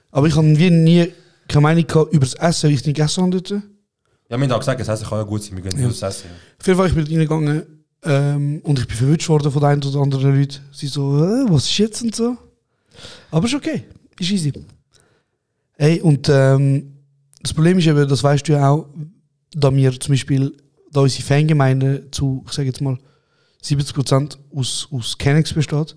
Aber ich habe nie keine Meinung gehabt über das Essen, wie ich nicht gegessen habe dort. Ja, wir haben auch gesagt, das Essen kann ja gut sein, wir gehen Ja. das Essen. Auf jeden Fall, ich bin dort reingegangen und ich bin verwirrt worden von den einen oder anderen Leuten. Sie so, was ist jetzt und so. Aber ist okay, ist easy. Hey, und das Problem ist eben, das weißt du ja auch, da wir zum Beispiel, da unsere Fangemeinde zu, ich sage jetzt mal, 70% aus Kennex besteht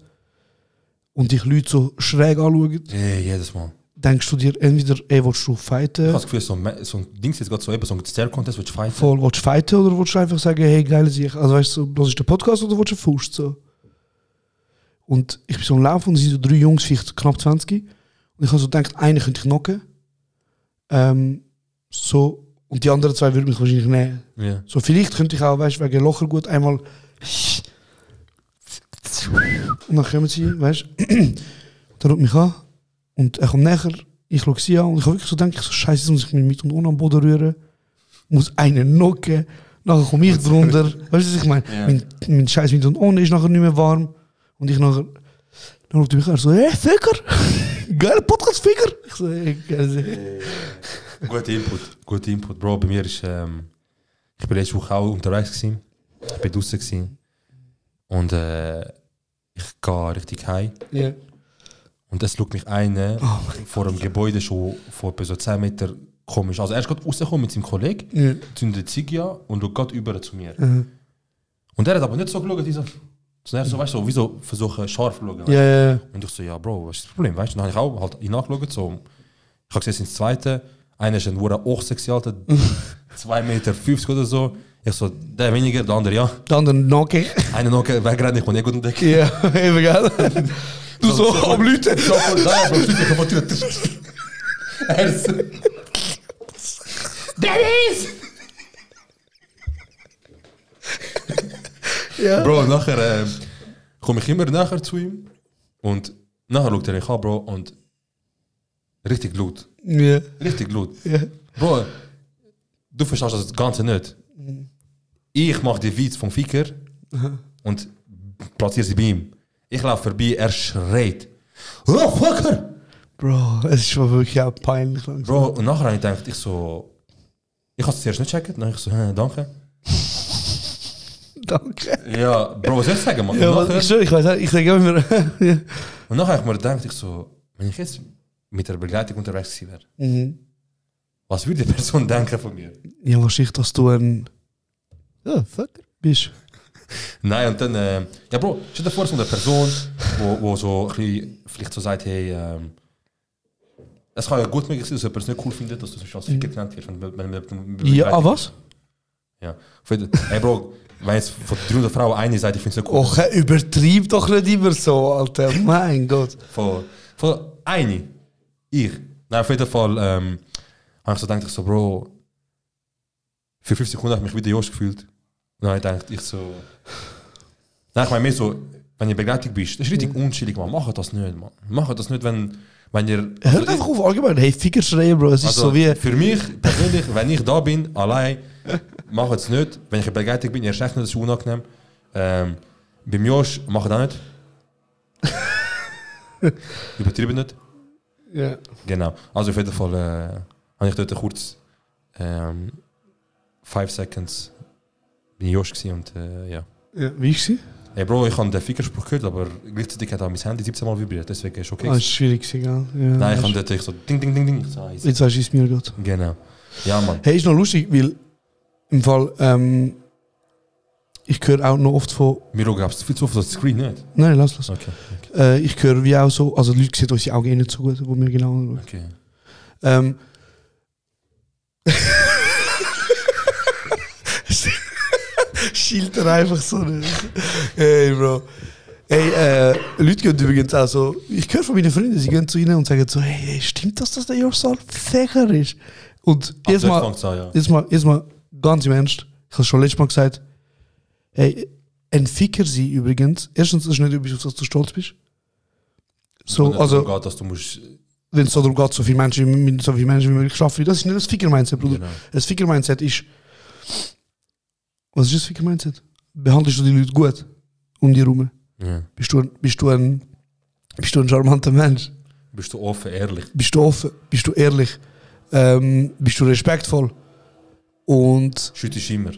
und dich Leute so schräg anschauen, Hey, jedes Mal. denkst du dir entweder, willst du Ich fighten, habe das Gefühl, so ein Ding ist jetzt gerade so eben, so ein Stare-Contest, willst du fighten? voll willst du fighten oder willst du einfach sagen, hey, geile Sicht, also weißt du, das ist der Podcast oder willst du Faust so? Und ich bin so am Laufen und es sind so 3 Jungs, vielleicht knapp 20 und ich habe so gedacht, einen könnte ich knocken, so, und die anderen 2 würden mich wahrscheinlich nehmen. Ja. So, vielleicht könnte ich auch, weißt du, wegen Lochergut einmal und dann kommen sie, weißt du, der ruft mich an und er kommt näher, ich schaue sie an und ich habe wirklich so gedacht, so scheiße, jetzt muss ich mich mit und ohne am Boden rühren, muss einen knocken, nachher komme ich drunter, weißt du, was ich meine? Ja. Mein Scheiß mit und ohne ist nachher nicht mehr warm und ich nachher, dann ruft er mich an, so, Ficker, Geiler Podcast-Ficker. Ich so, hey, Guter Input. Bro, bei mir ist, ich bin letzte Woche auch unterwegs gewesen. Ich bin draußen gewesen. Und ich gehe richtig heim. Ja. Und es schaut mich einer vor dem Gebäude schon vor etwa so 10 Meter komisch. Also er ist gerade rausgekommen mit seinem Kollegen, zündet die Ziege an und schaut gerade über zu mir. Und er hat aber nicht so geschaut, sondern so, weißt du, wie so versuchen scharf zu schauen. Ja. Und ich so, ja Bro, was ist das Problem? Weißt du, dann habe ich auch halt nachgeschaut. So. Ich habe gesehen, ins zweite. Einer ist ein hochsexuell, 2,50 Meter oder so. Ich so, der weniger, der andere ja. Der andere Nocke. Einer noch wegrennt, ich bin nicht gut entdeckt. Ja, eben, gell? Du so am Leuten. So von da, Bro, ich von Tür. Er ist Dennis! Ja. Bro, nachher komme ich immer nachher zu ihm und nachher schaut er mich an, Bro, und richtig laut. Ja. Richtig laut. Ja. Bro, du verstehst das Ganze nicht. Ich mache die Witz vom Ficker und platziere sie bei ihm. Ich laufe vorbei, er schreit. Oh, Fucker! Bro, es ist schon wirklich auch peinlich. Langsam. Bro, und nachher habe ich gedacht, ich habe es zuerst nicht checken, dann ich so, danke. Danke. Ja, Bro, was soll ich sagen, man? Ja, Und nachher- ich weiß nicht, ich sage immer. Ja. Und nachher habe ich mir gedacht, wenn ich jetzt mit der Begleitung unterwegs gewesen wäre, was würde die Person denken von mir? Ja, wahrscheinlich, dass du ein Fucker bist. Nein, und dann, ja Bro, stell dir vor, so eine Person, wo so ein bisschen, vielleicht so sagt, hey, es kann ja gut möglich sein, dass jemand es nicht cool findet, dass du so als Ficker genannt wirst. Ja, was? Ja. Hey Bro, wenn jetzt von 300 Frauen eine sagt, ich finde es nicht cool. Och, übertreib doch nicht immer so, Alter. Mein Gott. Von eine. Ich. Nein, auf jeden Fall habe ich so gedacht, Bro, für 5 Sekunden habe ich mich wieder Josh gefühlt. Und dann habe ich gedacht, Nein, ich meine mehr so, wenn ihr Begleitung bist, das ist richtig unschillig, man. Macht das nicht, man. Macht das nicht, wenn ihr... Hört einfach auf allgemein. Hey, Ficker schreien, Bro. Es ist Also, so wie... für mich persönlich, wenn ich da bin, allein, macht es nicht. Wenn ich in Begleitung bin, erst recht nicht, das ist unangenehm. Beim Josh macht das nicht. Übertrieben nicht. Ja. Genau. Also auf jeden Fall habe ich dort kurz 5 Seconds bin ich Josh gewesen und ja. Ja, wie ist sie? Hey Bro, ich habe den Fickerspruch gehört, aber gleichzeitig hat auch mein Handy 17 Mal vibriert, deswegen ist okay. Ah, ist schwierig gewesen, gell? Ja, Nein, ich habe dort so ding, ding, ding, ding. So, Jetzt weißt du, wie es mir geht. genau. Ja, Mann. Hey, ist noch lustig, weil im Fall, ich höre auch noch oft von... Mir gab es viel zu oft auf das Screen, nicht? Nein, lass. Okay. Ich höre wie auch so, also die Leute sehen unsere Augen nicht so gut, wo wir genau anschauen. Okay. Schild er einfach so nicht. Hey, Bro. Hey, Leute gehen übrigens auch so, ich höre von meinen Freunden, sie gehen zu ihnen und sagen so, hey, stimmt das, dass der Jorsal Fächer ist? Und jetzt mal ganz im Ernst, ich habe es schon letztes Mal gesagt, hey, ein Ficker sein übrigens, erstens ist nicht üblich, dass du stolz bist. So, also, geht, dass du musst... wenn es so darum geht, so viele Menschen wie möglich schaffen, das ist nicht das Ficker-Mindset, Bruder. Genau. Das Ficker-Mindset ist, was ist das Ficker-Mindset? Behandelst du die Leute gut um dich herum? Ja. Bist du ein charmanter Mensch? Bist du offen, ehrlich? Bist du offen? Bist du ehrlich? Bist du respektvoll? Und... Schützt immer.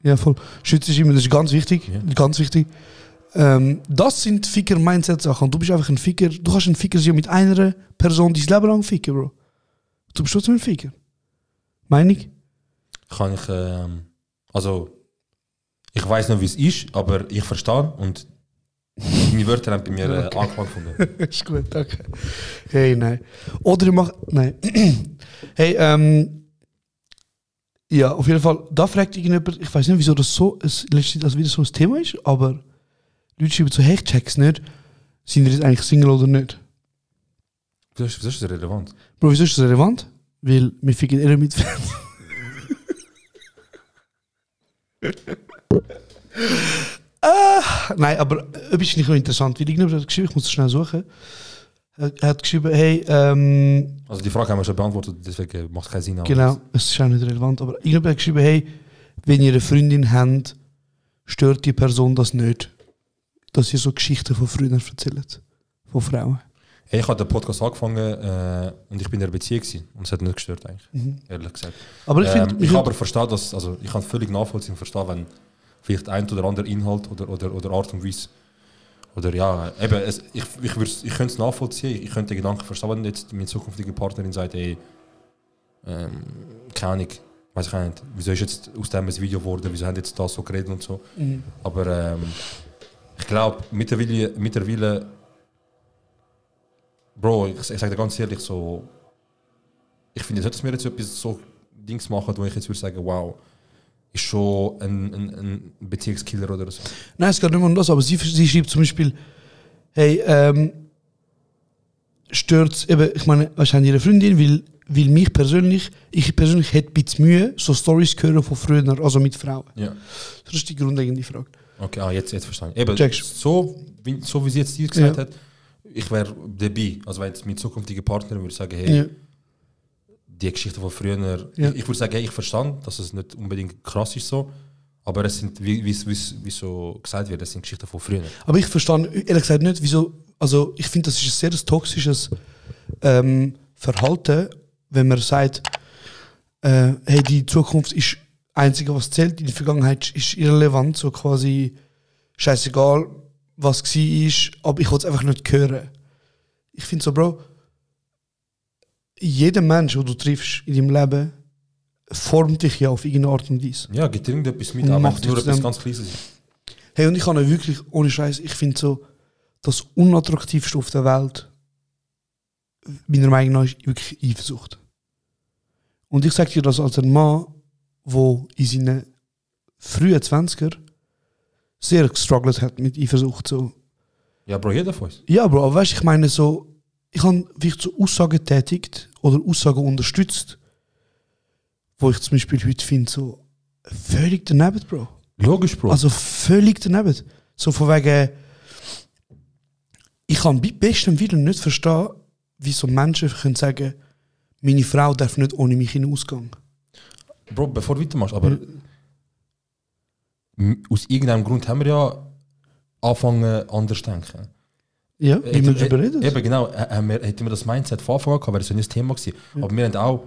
Ja, voll. Schützt immer, das ist ganz wichtig. Ja. Ganz wichtig. Das sind Ficker-Mindset-Sachen. Du bist einfach ein Ficker. Du kannst ein Ficker sein mit einer Person dein Leben lang ficken, Bro. Du bist trotzdem ein Ficker. Meinung? Kann ich, also, ich weiß nicht, wie es ist, aber ich verstehe und meine Wörter haben bei mir Anklang gefunden. Ist gut, danke. Hey, nein. Oder ich mach. Nein. Hey, ja, auf jeden Fall, da fragt irgendjemand, ich weiß nicht, wieso das so letztlich also wieder so ein Thema ist, aber Leute schreiben so, hey, ich check's nicht, sind wir jetzt eigentlich Single oder nicht? Wieso ist das relevant? Bro, wieso ist das relevant? Weil wir ficken eher mit Fans. Nein, aber etwas ist nicht so interessant, weil irgendjemand hat geschrieben, ich muss es schnell suchen. Er hat geschrieben, hey, Also die Frage haben wir schon beantwortet, deswegen macht es keinen Sinn. genau, es ist auch nicht relevant, aber irgendjemand hat geschrieben, hey, wenn ihr eine Freundin habt, stört die Person das nicht, dass ihr so Geschichten von früher erzählt, von Frauen. Hey, ich habe den Podcast angefangen und ich bin in einer Beziehung gewesen. Und es hat nicht gestört eigentlich, ehrlich gesagt. Aber ich finde... ich aber verstehe das, also ich kann völlig nachvollziehen und verstehen, wenn vielleicht ein oder andere Inhalt oder Art und Weise oder ja, eben, ich könnte es nachvollziehen, ich könnte den Gedanken verstehen, wenn jetzt meine zukünftige Partnerin sagt, ey, keine Ahnung, weiß ich nicht, wieso ist jetzt aus dem ein Video geworden, wieso haben jetzt das so geredet und so. Aber ich glaube, mittlerweile Bro, ich sage dir ganz ehrlich, so, ich finde, dass wir jetzt etwas so Dings machen, wo ich jetzt würde sagen, wow, ist schon ein Beziehungskiller oder so. Nein, es geht nicht mehr um das, aber sie schreibt zum Beispiel, hey, stört eben, ich meine, wahrscheinlich ihre Freundin, weil ich persönlich hätte ein bisschen Mühe, so Storys zu hören von früher, also mit Frauen. Ja. Das ist die grundlegende Frage. Okay, jetzt verstanden. Eben, so wie sie jetzt dir gesagt hat, ich wäre dabei. Also wenn jetzt meine zukünftige Partnerin würde sagen, hey, die Geschichte von früher, ich würde sagen, hey, ich verstand, dass es nicht unbedingt krass ist so, aber es sind, wie so gesagt wird, es sind Geschichten von früher. Aber ich verstehe ehrlich gesagt nicht, wieso, also ich finde, das ist ein sehr toxisches Verhalten, wenn man sagt, hey, die Zukunft ist das Einzige, was zählt, die Vergangenheit ist irrelevant, so quasi scheißegal, was war, aber ich wollte es einfach nicht hören. Ich finde so, Bro, jeder Mensch, den du triffst in deinem Leben, formt dich ja auf irgendeine Art und Weise. Ja, geht irgendetwas mit, aber macht nur etwas ganz Kleines. Hey, und ich kann wirklich, ohne Scheiß, ich finde so, das Unattraktivste auf der Welt, meiner Meinung nach, ist wirklich Eifersucht. Und ich sage dir das als ein Mann, der in seinen frühen 20er sehr gestruggelt hat mit Eifersucht. So. Ja, Bro, jeder von uns. Ja, Bro, aber weißt du, ich meine so, ich habe wirklich so Aussagen getätigt oder Aussagen unterstützt, wo ich zum Beispiel heute finde, so völlig daneben, Bro. Logisch, Bro. Also völlig daneben. So von wegen, ich kann bei bestem Willen nicht verstehen, wie so Menschen können sagen, meine Frau darf nicht ohne mich in den Ausgang. Bro, bevor du weitermachst, aber aus irgendeinem Grund haben wir ja angefangen, anders zu denken. Ja, wie wir darüber reden. Eben, genau. Hätten wir das Mindset von Anfang an gehabt, wäre das ja nicht das Thema gewesen. Ja. Aber wir haben auch,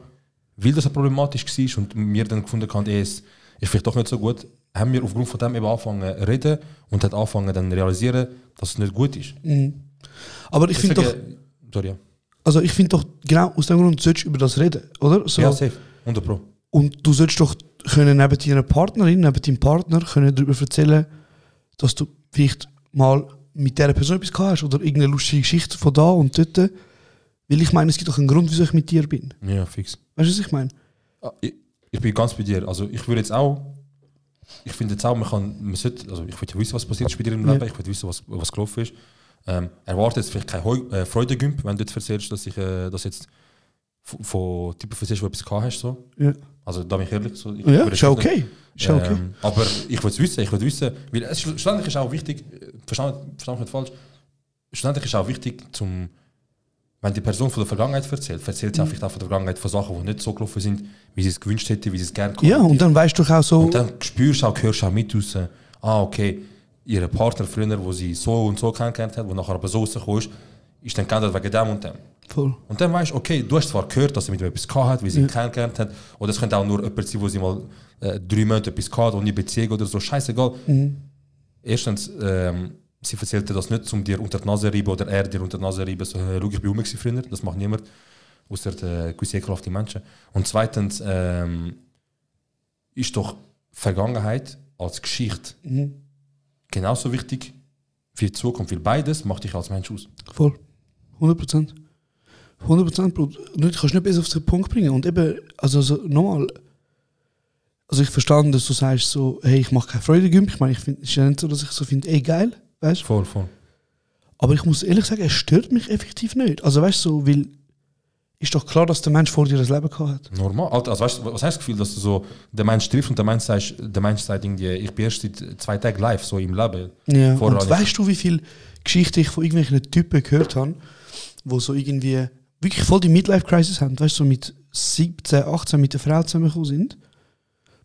weil das problematisch war und wir dann gefunden haben, es ist vielleicht doch nicht so gut, haben wir aufgrund von dem eben angefangen zu reden und hat angefangen dann realisieren, dass es nicht gut ist. Mhm. Aber ich finde doch... Sorry, ja. Also ich finde doch, genau aus dem Grund solltest du über das reden, oder? So. Ja, safe. 100%. Und du solltest doch können neben deiner Partnerin, neben deinem Partner können darüber erzählen, dass du vielleicht mal mit dieser Person etwas gehabt hast oder irgendeine lustige Geschichte von da und dort. Weil ich meine, es gibt doch einen Grund, wieso ich mit dir bin. Ja, fix. Weißt du, was ich meine? Ich bin ganz bei dir. Also ich würde jetzt auch, ich finde jetzt auch, man sollte, also ich will wissen, was passiert ist bei dir im Leben, ich will wissen, was gelaufen ist. Erwarte jetzt vielleicht kein Freudegümp, wenn du jetzt erzählst, dass ich das jetzt von Typen erzählst, wo du etwas gehabt hast. So. Ja. Also da bin ich ehrlich. So, ja, ist okay. Okay. Aber ich will es wissen, weil es schlussendlich ist auch wichtig, verstand mich nicht falsch, schlussendlich ist auch wichtig, wenn die Person von der Vergangenheit erzählt sie auch vielleicht auch von der Vergangenheit von Sachen, die nicht so gelaufen sind, wie sie es gewünscht hätte, wie sie es gerne gehabt Ja, und dann weißt du auch so... Und dann spürst du auch, hörst du auch mit raus, okay, ihre Partner früher, wo sie so und so kennengelernt hat, wo nachher aber so rausgekommen ist dann geändert wegen dem und dem. Voll. Und dann weißt du, okay, du hast zwar gehört, dass sie mit ihm etwas gehabt hat, wie sie ihn kennengelernt hat, oder es könnte auch nur jemand sein, wo sie mal 3 Monate etwas gehabt hat, ohne Beziehung oder so, scheißegal. Erstens, sie erzählte das nicht, um dir unter die Nase reiben oder er dir unter die Nase reiben, so, schau, ich bin rum früher, das macht niemand, außer gewisse ekelhafte Menschen. Und zweitens ist doch Vergangenheit als Geschichte genauso wichtig für die Zukunft, weil beides macht dich als Mensch aus. Voll. 100%. 100%, Bro. Du kannst nicht besser auf den Punkt bringen. Und eben, also so, nochmal, also ich verstehe, dass du sagst so, hey, ich mache keine Freudegümp. Ich meine, ich finde, es ist ja nicht so, dass ich so finde, ey, geil, weißt du? Voll. Aber ich muss ehrlich sagen, es stört mich effektiv nicht. Also weißt du, so, weil ist doch klar, dass der Mensch vor dir das Leben gehabt hat. Normal. Also weißt du, was hast du das Gefühl, dass du so den Mensch triffst und der Mensch sagt irgendwie, ich bin erst seit 2 Tagen live, so im Leben. Ja, und weißt du, wie viel Geschichten ich von irgendwelchen Typen gehört habe, die so irgendwie wirklich voll die Midlife-Crisis haben, weißt du, so mit 17, 18 mit der Frau zusammengekommen sind,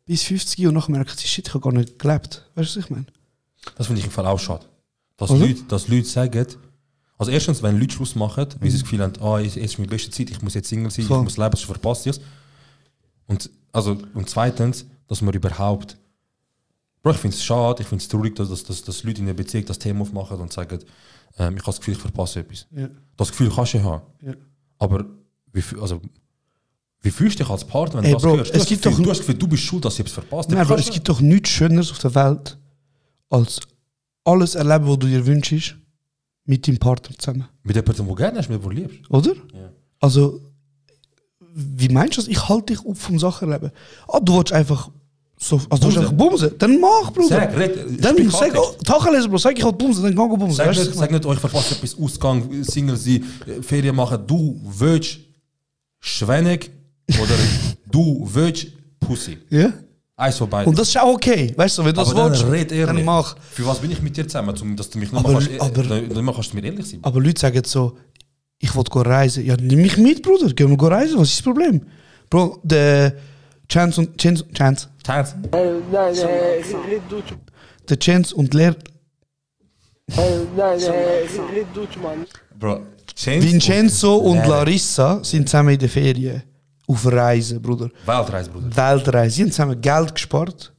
bis 50 und nachher merken sie, shit, ich habe gar nicht gelebt. Weißt du, was ich meine? Das finde ich im Fall auch schade. Dass Leute sagen, Also erstens, wenn Leute Schluss machen, weil sie das Gefühl haben, jetzt ist meine letzte Zeit, ich muss jetzt Single sein, Voll. ich muss leben, sonst verpasse ich es. Und zweitens, dass man überhaupt... Bro, ich finde es schade, ich finde es traurig, dass Leute in der Beziehung das Thema aufmachen und sagen, ich habe das Gefühl, ich verpasse etwas. Ja. Das Gefühl kannst du haben. Ja. Aber wie fühlst du dich als Partner, wenn Ey, du das Bro, hörst? es gibt doch- Du hast das Gefühl, du bist schuld, dass ich etwas verpasst Nein, Bro, es gibt doch nichts Schöneres auf der Welt, als alles erleben, was du dir wünschst, mit deinem Partner zusammen. Mit der Person, die du gerne hast, mit der du liebst. Oder? Ja. Also, wie meinst du das? Ich halte dich auf vom Sachenerleben. Du willst einfach so, also du willst einfach bumsen. Dann mach, Bruder. Sag, red, Dann sprich sag, Klartext. Tacheles, Bro, sag ich halt bumsen, dann geh bumsen. Sag Weißt du, nicht, was ich sag nicht, ich verpasse etwas, Ausgang, Single sein, Ferien machen. Du willst Schwennig oder du willst Pussy. meine? Ja? Eins von beiden. Und das ist auch okay. Weißt du, wenn du das aber willst, dann red ehrlich. dann mach. Für was bin ich mit dir zusammen? Dass du mich nicht Aber- mehr kannst, aber- nicht mehr kannst du mir ehrlich sein. Aber Leute sagen so, ich will reisen. Ja, nimm mich mit, Bruder. Gehen wir reisen, was ist das Problem? Bro, der Chance. Chance. Nein, red Deutsch. Der Chance und Leer. Nein, red Deutsch, Mann. Bro, Chance Vincenzo und Leer. Larissa sind zusammen in der Ferien. Auf Reisen, Bruder. Weltreise, Bruder. Weltreise. Sie haben zusammen Geld gespart.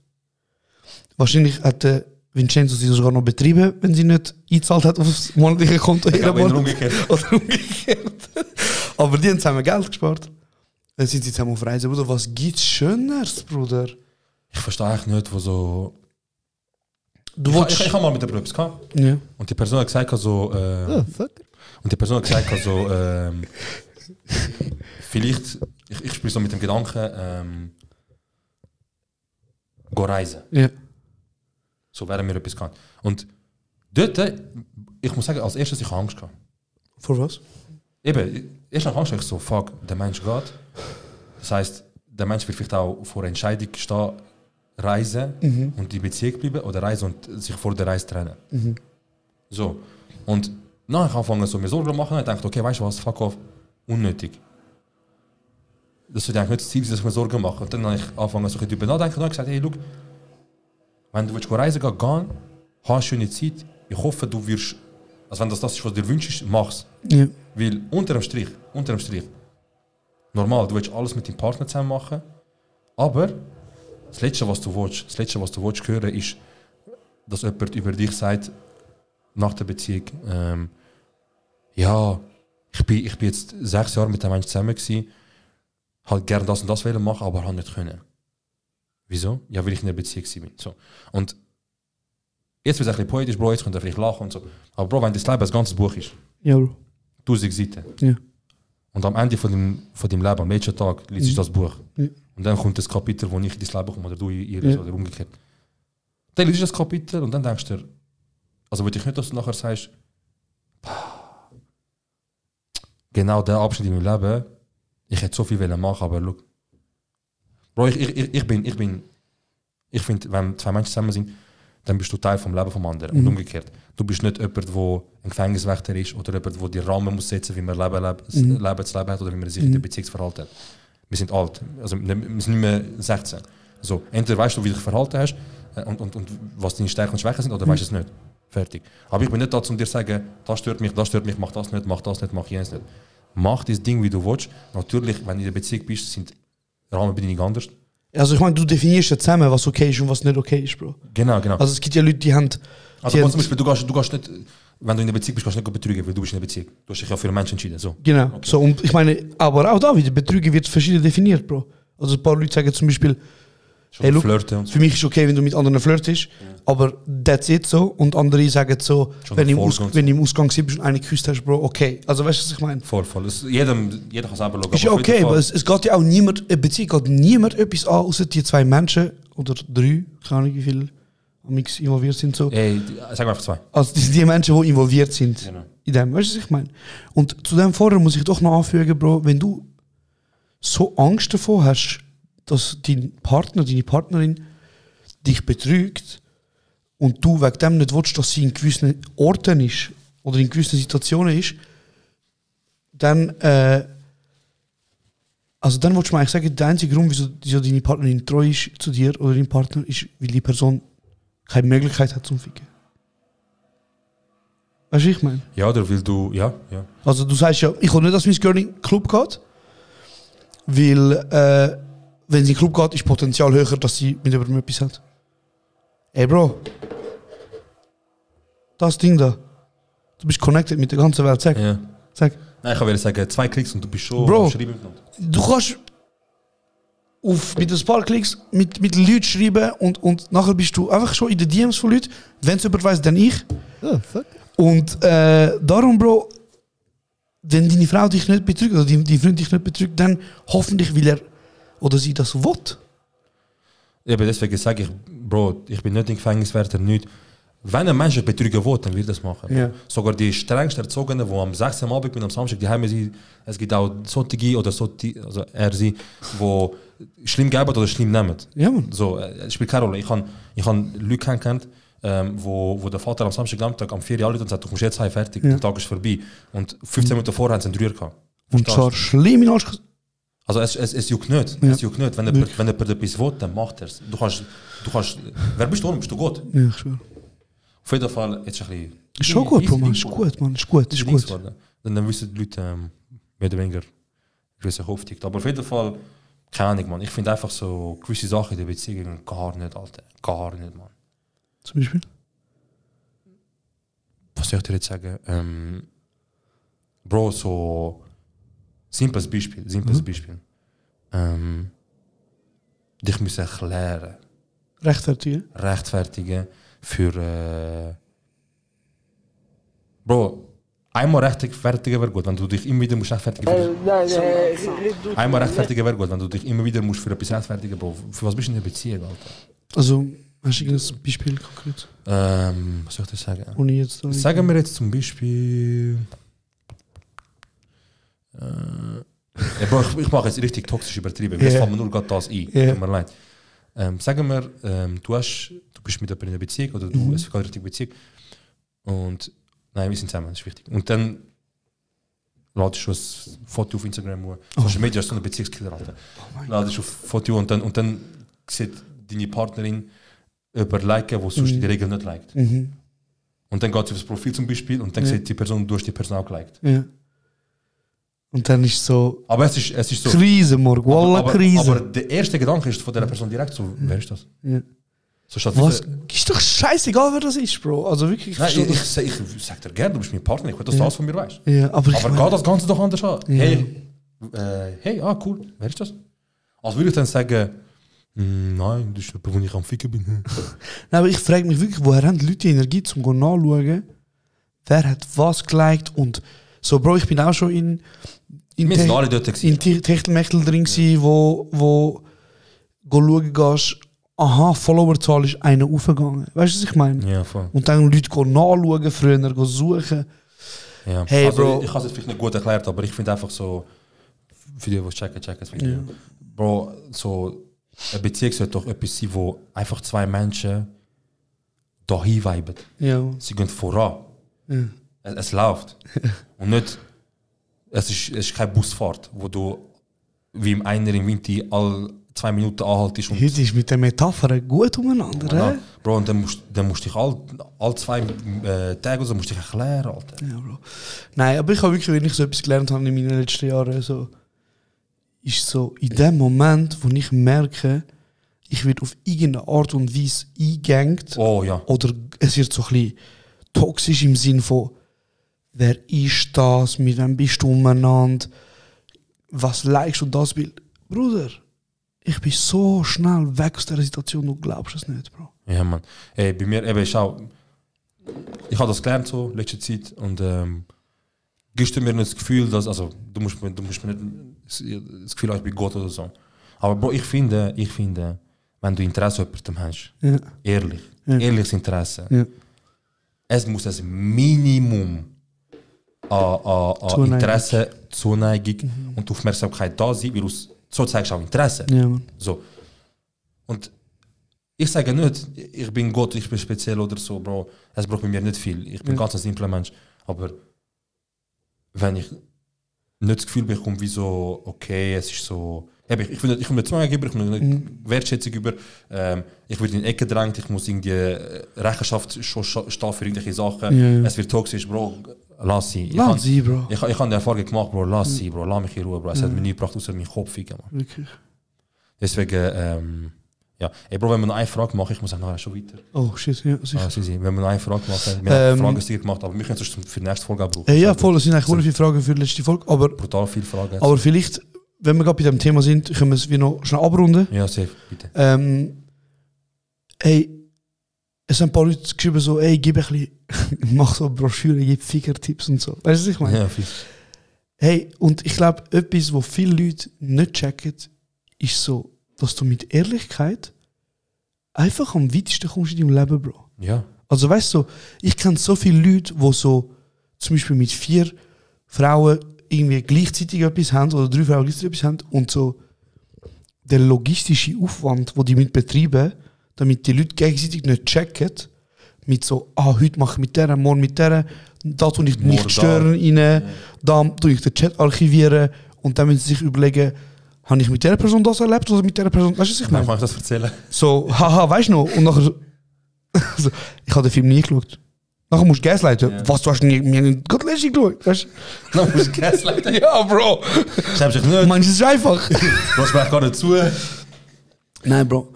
Wahrscheinlich hat der Vincenzo sie sogar noch betrieben, wenn sie nicht eingezahlt hat aufs monatliche Konto. Ich glaube, Monat. umgekehrt. Oder umgekehrt. Aber die haben zusammen Geld gespart. Dann sind sie zusammen auf Reisen. Bruder, was gibt's Schöneres, Bruder? Ich verstehe eigentlich nicht, wo so... Du Ich willst... habe mal mit der Brübs gehabt. Ja. Und die Person hat gesagt, so... Und die Person hat gesagt, so... vielleicht... Ich spiele so mit dem Gedanken... go reisen. Ja. So wäre mir etwas gehabt. Und dort... Ich muss sagen, als erstes, ich habe Angst gehabt. Vor was? Eben, erst nach Angst, ich so, fuck, der Mensch geht. Das heisst, der Mensch wird vielleicht auch vor einer Entscheidung stehen, reisen und die Beziehung bleiben oder reisen und sich vor der Reise trennen. So. Und dann habe ich angefangen, so mir Sorgen zu machen und dachte, okay, weißt du was, fuck off, unnötig. Das sollte eigentlich nicht das Ziel sein, dass ich mir Sorgen mache. Und dann habe ich angefangen, so ein bisschen darüber nachzudenken und habe gesagt, hey, schau, wenn du willst reisen gehen, geh, hab eine schöne Zeit. Ich hoffe, du wirst, also wenn das ist, was du dir wünschst, mach's. Ja. Weil unterm Strich, normal, du willst alles mit deinem Partner zusammen machen, aber das Letzte, was du willst hören, ist, dass jemand über dich sagt, nach der Beziehung, ja, ich bin jetzt 6 Jahre mit dem Menschen zusammen gewesen, halt gerne das und das wollen machen, aber habe nicht können. Wieso? Ja, weil ich in einer Beziehung bin. So. Und jetzt wird es ein bisschen poetisch, Bro, jetzt könnt ihr vielleicht lachen und so. Aber Bro, wenn das Leben ein ganzes Buch ist, Ja, Bro. 1000 Seiten. Ja. Und am Ende von deinem Leben, am letzten Tag, liest du das Buch. Ja. Und dann kommt das Kapitel, wo ich in dein Leben komme, oder du in ihr, Ja. oder umgekehrt. Dann liest du das Kapitel und dann denkst du dir, also will ich nicht, dass du nachher sagst, genau der Abschnitt in meinem Leben, ich hätte so viel machen, aber schau. Bro, ich finde, wenn zwei Menschen zusammen sind, dann bist du Teil vom Leben vom anderen. Und umgekehrt. Du bist nicht jemand, der ein Gefängniswächter ist oder jemand, der die Rahmen muss setzen, wie man Leben zu leben hat oder wie man sich in der Beziehung verhalten hat. Wir sind alt, also wir sind nicht mehr 16. So, entweder weißt du, wie du dich verhalten hast und was deine Stärken und Schwächen sind, oder weißt du es nicht. Fertig. Aber ich bin nicht da, um dir zu sagen, das stört mich, mach das nicht, mach jenes nicht. Mach das Ding, wie du willst. Natürlich, wenn du in der Beziehung bist, sind Rahmenbedingungen anders. Also ich meine, du definierst ja zusammen, was okay ist und was nicht okay ist, Bro. Genau. Also es gibt ja Leute, die haben... Also die zum haben Beispiel, du gehst nicht, wenn du in der Beziehung bist, kannst du nicht betrügen, weil du bist in der Beziehung. Du hast dich ja für einen Menschen entschieden. So. genau. Okay. So, und ich meine, aber auch da wieder, Betrügen wird verschieden definiert, Bro. Also ein paar Leute sagen zum Beispiel, Schon hey, look, flirten und so. für mich ist okay, wenn du mit anderen flirtest, aber that's it so. Und andere sagen so, Schon wenn du Erfolg und so. im Ausgang bist und eine geküsst hast, Bro, okay. Also weißt du, was ich meine? Voll. Jeder kann selber schauen. Ist ja aber auf jeden okay, Fall- aber es geht ja auch niemand, eine Beziehung geht niemand etwas an, außer die zwei Menschen, oder 3, keine Ahnung wie viele amix involviert sind. So. Ey, sag mal einfach 2. Also die Menschen, die involviert sind Genau. in dem, weißt du, was ich meine? Und zu dem vorher muss ich doch noch anfügen, Bro, wenn du so Angst davor hast, dass dein Partner, deine Partnerin dich betrügt und du wegen dem nicht willst, dass sie in gewissen Orten ist oder in gewissen Situationen ist, dann also dann willst du mir eigentlich sagen, der einzige Grund, wieso deine Partnerin treu ist zu dir oder dein Partner, ist, weil die Person keine Möglichkeit hat zum Ficken. Weißt du, wie ich meine? Ja, oder weil du, ja. Also du sagst ja, ich will nicht, dass mein Girl in den Club geht, weil wenn sie in den Club geht, ist das Potenzial höher, dass sie mit jemandem etwas hat. Ey Bro, das Ding da, du bist connected mit der ganzen Welt, sag. Ja. Sag. Nein, ich wollte sagen, 2 Klicks und du bist schon Bro, am Schreiben. du kannst mit ein paar Klicks mit Leuten schreiben und nachher bist du einfach schon in den DMs von Leuten. Wenn es jemand weiss, dann ich. Oh, fuck. Und darum, Bro, wenn deine Frau dich nicht betrügt oder die Freund dich nicht betrügt, dann hoffentlich will er oder sie das will. Eben deswegen sage ich, Bro, ich bin nicht im Gefängniswärter, nicht. Wenn ein Mensch betrügen will, dann wird er das machen. Ja. Sogar die strengst Erzogenen, die am 6. Am Abend und am Samstag daheim sind, es gibt auch solche oder solche, also sie, die schlimm geben oder schlimm nehmen. Ja, Mann. So, es spielt keine Rolle. Ich habe Leute kennengelernt, wo der Vater am Samstagnachmittag am 4 Uhr anruft und sagt, du kommst jetzt heim, fertig, der Tag ist vorbei. Und 15 Minuten vorher haben sie einen Dreier gehabt. Und zwar schlimm in Arsch. Also es juckt nicht. Ja. Es juckt nicht. Wenn jemand etwas will, dann macht er es. Du kannst, wer bist du? Bist du gut? Ja, ich schwöre. Auf jeden Fall, jetzt ein bisschen... Ist schon gut, Bro, man. Ist gut, man. Ist gut. Ist gut. Dann wissen die Leute mehr oder weniger, wie sich auftickt. Aber auf jeden Fall, keine Ahnung, man. Ich finde einfach so gewisse Sachen in der Beziehung gar nicht, Alter. Gar nicht, man. Zum Beispiel? Was soll ich dir jetzt sagen? Bro, so... Simples Beispiel. Dich müssen erklären. Rechtfertigen für... Bro, einmal rechtfertigen wäre gut, wenn du dich immer wieder musst rechtfertigen musst. Einmal rechtfertigen wäre gut, wenn du dich immer wieder musst für etwas rechtfertigen, Bro. Für was bist du in der Beziehung, Alter? Also, hast du irgendein Beispiel konkret? Was soll ich dir sagen? Ohne jetzt da Sagen wir jetzt zum Beispiel... Bro, ich mache jetzt richtig toxisch übertrieben. Jetzt fällt mir nur gerade das ein. Tut mir leid. Sagen wir, du bist mit jemandem in einer Beziehung oder du hast keine richtige Beziehung. Und nein, wir sind zusammen, das ist wichtig. Und dann ladest du ein Foto auf Instagram hoch. Social Media ist so eine Beziehungskiller, Alter. Ladest du ein Foto und dann sieht deine Partnerin über liken, wo sonst in der Regel nicht liked. Und dann geht sie auf das Profil zum Beispiel und dann sieht die Person, du hast die Person auch geliked. Ja. Und dann ist so... Aber es ist so... Krise, Morg, Wallah, Krise. Aber der erste Gedanke ist von dieser Person direkt so, wer ist das? Ja. So statt was? Ist doch scheißegal, wer das ist, Bro. Also wirklich... Nein, ich sag dir gerne, du bist mein Partner, ich will, dass du alles von mir weißt. Ja, aber geht das Ganze doch anders an. Ja. Hey, cool, wer ist das? Als würde ich dann sagen, nein, das ist jemand, wo ich am Ficken bin. Nein, aber ich frage mich wirklich, woher haben die Leute die Energie, um nachzuschauen, wer hat was geliked und so, Bro, ich bin auch schon in Techtelmechtel drin gewesen, wo schauen gehst, aha, Followerzahl ist einer aufgegangen. Weißt du, was ich meine? Ja, voll. Und dann Leute nachschauen, früher suchen. Ja. Hey, also, Bro. Ich habe es jetzt vielleicht nicht gut erklärt, aber ich finde einfach so, für die, die checken das Video. Ja. Bro, so, eine Beziehung sollte doch etwas sein, wo einfach zwei Menschen da hinweiben. Ja. Sie gehen voran. Ja. Es läuft. Und nicht, es ist keine Busfahrt, wo du wie im Einer im Winter alle 2 Minuten anhaltest. Heute ist mit der Metapher gut umeinander. Ja, Bro, und dann musst du dich alle 2 Tage so musst dich erklären, Alter. Ja, Bro. Nein, aber ich habe wirklich, wenn ich so etwas gelernt habe in meinen letzten Jahren, so, ist so in dem Moment, wo ich merke, ich werde auf irgendeine Art und Weise eingängt. Oh, ja. Oder es wird so ein bisschen toxisch im Sinn von, wer ist das, mit wem bist du umeinander, was likest du das Bild. Bruder, ich bin so schnell weg aus dieser Situation, du glaubst es nicht, Bro. Ja, Mann. Ey, bei mir, eben, schau, ich habe das gelernt so, letzte Zeit, und gibst du mir nicht das Gefühl, dass, also, du musst mir nicht das Gefühl haben, ich bin Gott oder so. Aber Bro, ich finde, wenn du Interesse an jemandem hast, ehrliches Interesse, es muss ein Minimum an Interesse, Zuneigung und Aufmerksamkeit da sein, weil du so zeigst auch Interesse. Ja, so. Und ich sage nicht, ich bin Gott, ich bin speziell oder so, Bro. Es braucht bei mir nicht viel. Ich bin ganz ein simpler Mensch. Aber wenn ich nicht das Gefühl bekomme, wie so, okay, es ist so, Ich will nicht Zwang über, ich will nicht Wertschätzung über. Ich werde in die Ecke gedrängt, ich muss irgendwie Rechenschaft schon stehen für irgendwelche Sachen. Es wird toxisch, Bro. Lass sie. Lass sie, Bro. Ich habe die Erfahrung gemacht, Bro. Lass sie, Bro. Lass mich in Ruhe, Bro. Es hat mir nie gebracht, außer meinen Kopf. Man. Wirklich. Deswegen, ja. Ey, Bro, wenn wir noch eine Frage machen, ich muss auch nachher schon weiter. Oh, shit, ja, sicher. Wenn wir noch eine Frage machen, wir haben Fragen gemacht, aber wir können es für die nächste Folge auch brauchen. Ja, voll, es sind eigentlich viele Fragen für die letzte Folge, aber... Brutal viele Fragen. Aber vielleicht, wenn wir gerade bei diesem Thema sind, können wir es wieder noch schnell abrunden. Ja, safe, bitte. Hey, es sind ein paar Leute geschrieben so, ey, gib ein bisschen, mach so Broschüre, gib Ficker-Tipps und so. Weißt du, was ich meine? Ja, viel. Hey, und ich glaube, etwas, was viele Leute nicht checken, ist so, dass du mit Ehrlichkeit einfach am weitesten kommst in deinem Leben, Bro. Ja. Also weißt du, ich kenne so viele Leute, die so zum Beispiel mit 4 Frauen irgendwie gleichzeitig etwas haben oder 3 Frauen gleichzeitig etwas haben und so der logistische Aufwand, den die mit betreiben, damit die Leute gegenseitig nicht checken, mit so, heute mache ich mit der, morgen mit der, da tue ich nicht stören rein, da tue ich den Chat archivieren und dann müssen sie sich überlegen, habe ich mit der Person das erlebt oder mit der Person, weißt du, was ich meine? Kann ich das erzählen? So, haha, weißt du noch? Und nachher so, also, ich habe den Film nie geschaut. Nachher musst du gaslighten. Ja. Was, du hast nie, wir haben gerade letztens geschaut, weißt du? Nachher musst du gaslighten? Ja, Bro. Schreibst dich nicht. Meinst du, es ist einfach? Du hast mir gar nicht zu. Nein, Bro.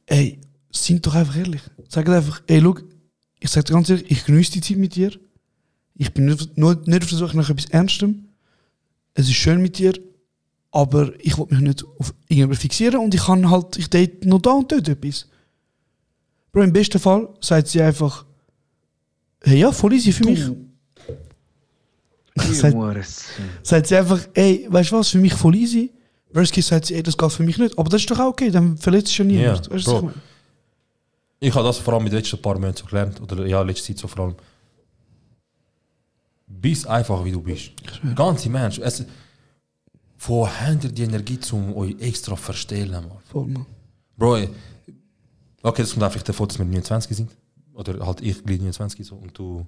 Ey, sind doch einfach ehrlich. Sag einfach, ey, schau, ich sag dir ganz ehrlich, ich genieße die Zeit mit dir. Ich bin nicht auf der Suche nach etwas Ernstem. Es ist schön mit dir, aber ich will mich nicht auf irgendwas fixieren und ich date noch da und dort etwas. Bro, im besten Fall sagt sie einfach, hey, ja, voll easy für mich. sagt sie einfach, ey, weißt du was, für mich voll easy. Worst case sagt sie, ey, das geht für mich nicht. Aber das ist doch auch okay, dann verletzt schon niemand. Ja, weißt du, was ich meine? Ich habe das vor allem mit den letzten paar Monaten so gelernt, oder ja, letzte Zeit so vor allem. Bist einfach wie du bist. Ganze Mensch. Wo habt ihr die Energie, um euch extra zu verstellen? Man? Voll, man. Bro, okay, das kommt einfach davon, dass wir 29 sind. Oder halt ich gleich 29 so und du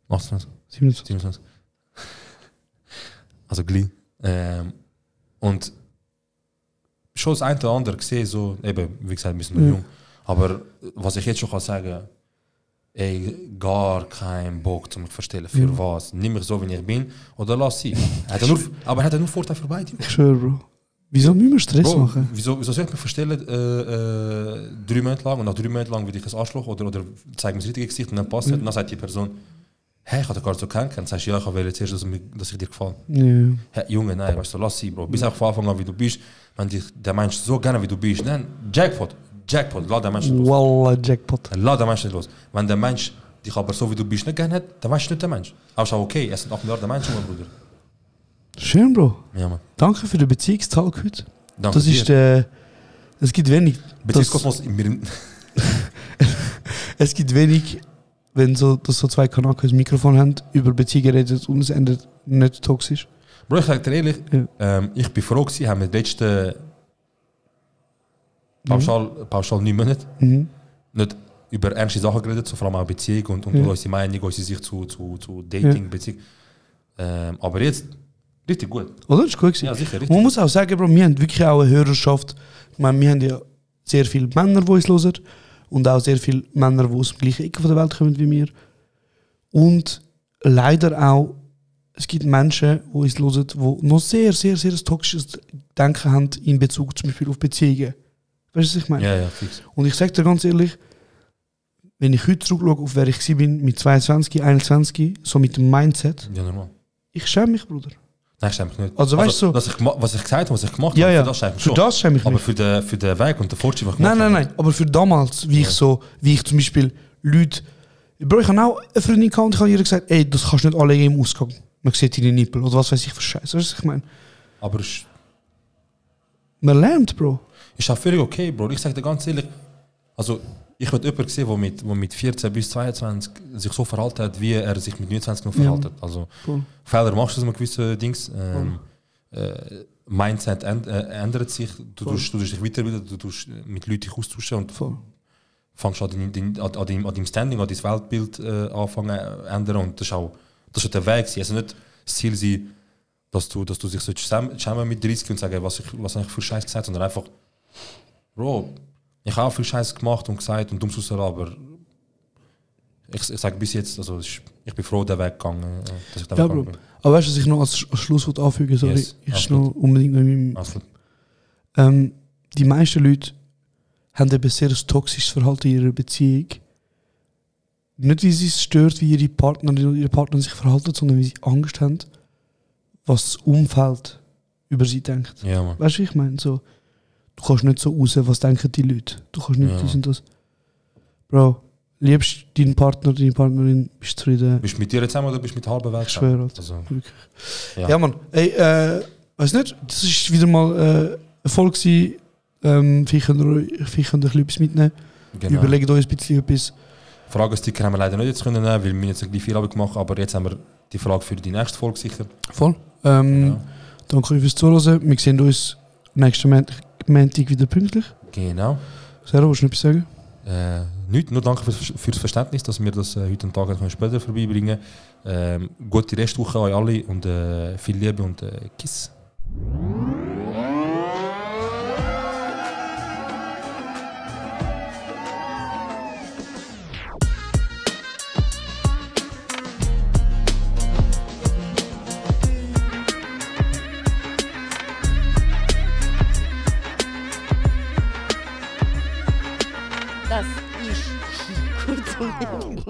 28? 27. Also gleich. Und schon das eine oder andere gesehen, so, eben, wie gesagt, wir sind noch jung. Aber was ich jetzt schon kann sagen, ey, gar keinen Bock zu mich verstellen. Für was? Nimm mich so, wie ich bin, oder lass sie. Aber hat er nur Vorteil für beide? Ich schwöre, Bro. Wieso müssen wir Stress machen? Wieso soll ich mich verstellen 3 Monate lang und nach 3 Monaten lang will ich ein Arschloch oder zeige mir das richtige Gesicht und dann passt es und dann sagt die Person, hey, ich habe dich gar nicht so kennengelernt. Dann sagst du, ja, ich will zuerst, dass ich dir gefallen. Ja. Hey, Junge, nein, weißt du, lass sie, Bro. Bist auch von Anfang an, wie du bist. Wenn dich der Mensch so gerne, wie du bist, dann Jackpot, lass den Menschen los. Wallah, Jackpot. Lass den Menschen los. Wenn der Mensch dich aber so, wie du bist, nicht gerne hat, dann weißt du nicht der Mensch. Aber ist auch okay, es sind 8 Milliarden Menschen, mein Bruder. Schön, Bro. Ja, Mann. Danke für den Beziehungstag heute. Danke das ist es gibt wenig. Beziehungskosmos in mir. Es gibt wenig, wenn so 2 Kanaken ein Mikrofon haben, über Beziehungen redet und es endet nicht toxisch. Bro, ich sag dir ehrlich, ich bin froh gewesen, haben wir die letzten pauschal 9 Monate nicht über ernste Sachen geredet, so vor allem auch Beziehung und unsere Meinung, unsere Sicht zu Dating, Beziehung. Aber jetzt richtig gut. Oder? Das ist gut gewesen. Ja, sicher, richtig. Man muss auch sagen, Bro, wir haben wirklich auch eine Hörerschaft. Ich meine, wir haben ja sehr viele Männer, die uns hören und auch sehr viele Männer, die aus dem gleichen Ecke der Welt kommen wie wir. Und leider auch, es gibt Menschen, die uns hören, die noch sehr, sehr, sehr toxisches Denken haben in Bezug zum Beispiel auf Beziehungen. Weißt du, was ich meine? Ja, fix. Und ich sage dir ganz ehrlich, wenn ich heute zurückschaue, auf wer ich war mit 22, 21, so mit dem Mindset, ja, normal. Ich schäme mich, Bruder. Nein, ich schäme mich nicht. Also weißt du, was ich gesagt habe, was ich gemacht ja, habe, ja. für das schäme ich mich schon. Das schäme ich aber nicht. für den Weg und den Fortschritt, was ich gemacht habe. Nein, aber für damals, wie ich zum Beispiel Leute, Bro, ich habe auch eine Freundin gehabt und ich habe ihr gesagt, ey, das kannst du nicht anlegen im Ausgang. Man sieht deine Nippel oder was weiß ich für Scheiße. Weißt du, was ich meine? Aber man lernt, Bro. Ist auch völlig okay, Bro. Ich sage dir ganz ehrlich, also ich habe jemanden gesehen, der mit 14 bis 22 sich so verhalten hat, wie er sich mit 29 noch verhalten hat. Also Fehler machst du mit gewissen Dings. Mindset ändert sich, du tust dich weiterbilden, du tust mit Leuten dich austauschen und fängst an deinem Standing, an dein Weltbild anfangen zu ändern und das ist der Weg. Also nicht das Ziel sein, dass du dich so schämen mit 30 und sagen, was habe ich für Scheiß gesagt, sondern einfach, Bro, ich habe auch viel Scheiß gemacht und gesagt und dumm raus, aber ich sage bis jetzt, also ich bin froh, der Weg gegangen, dass ich da weggegangen bin. Aber weißt du, was ich noch als Schlusswort anfügen soll? Yes, ich absolut. noch unbedingt noch in meinem, die meisten Leute haben eben sehr ein toxisches Verhalten in ihrer Beziehung. Nicht, wie sie es stört, wie ihre Partnerin oder ihre Partner sich verhalten, sondern wie sie Angst haben, was das Umfeld über sie denkt. Ja, Mann. Weißt du, wie ich meine? So, du kannst nicht so raus, was denken die Leute. Du kannst nicht dies und das. Bro, liebst deinen Partner, deine Partnerin, bist du zufrieden? Bist du mit dir zusammen oder bist du mit halber Welt Ich schwöre, zusammen? Alter. Also, Wirklich. ja. Ja, Mann. Ey, weiß nicht, das ist wieder mal Erfolg gewesen. Vielleicht könnt ihr etwas mitnehmen. Genau. Überlegt euch ein bisschen etwas. Fragesticker haben wir leider nicht jetzt können nehmen, weil wir jetzt gleich viel gemacht, aber jetzt haben wir die Frage für die nächste Folge sicher. Voll. Genau. Danke euch fürs Zuhören. Wir sehen uns nächsten Montag wieder pünktlich. Genau. Sarah, willst du noch etwas sagen? Nicht, nur danke fürs Verständnis, dass wir das heute einen Tag später vorbeibringen können. Gute Restwoche an euch alle und viel Liebe und Kiss. Das ist kurz und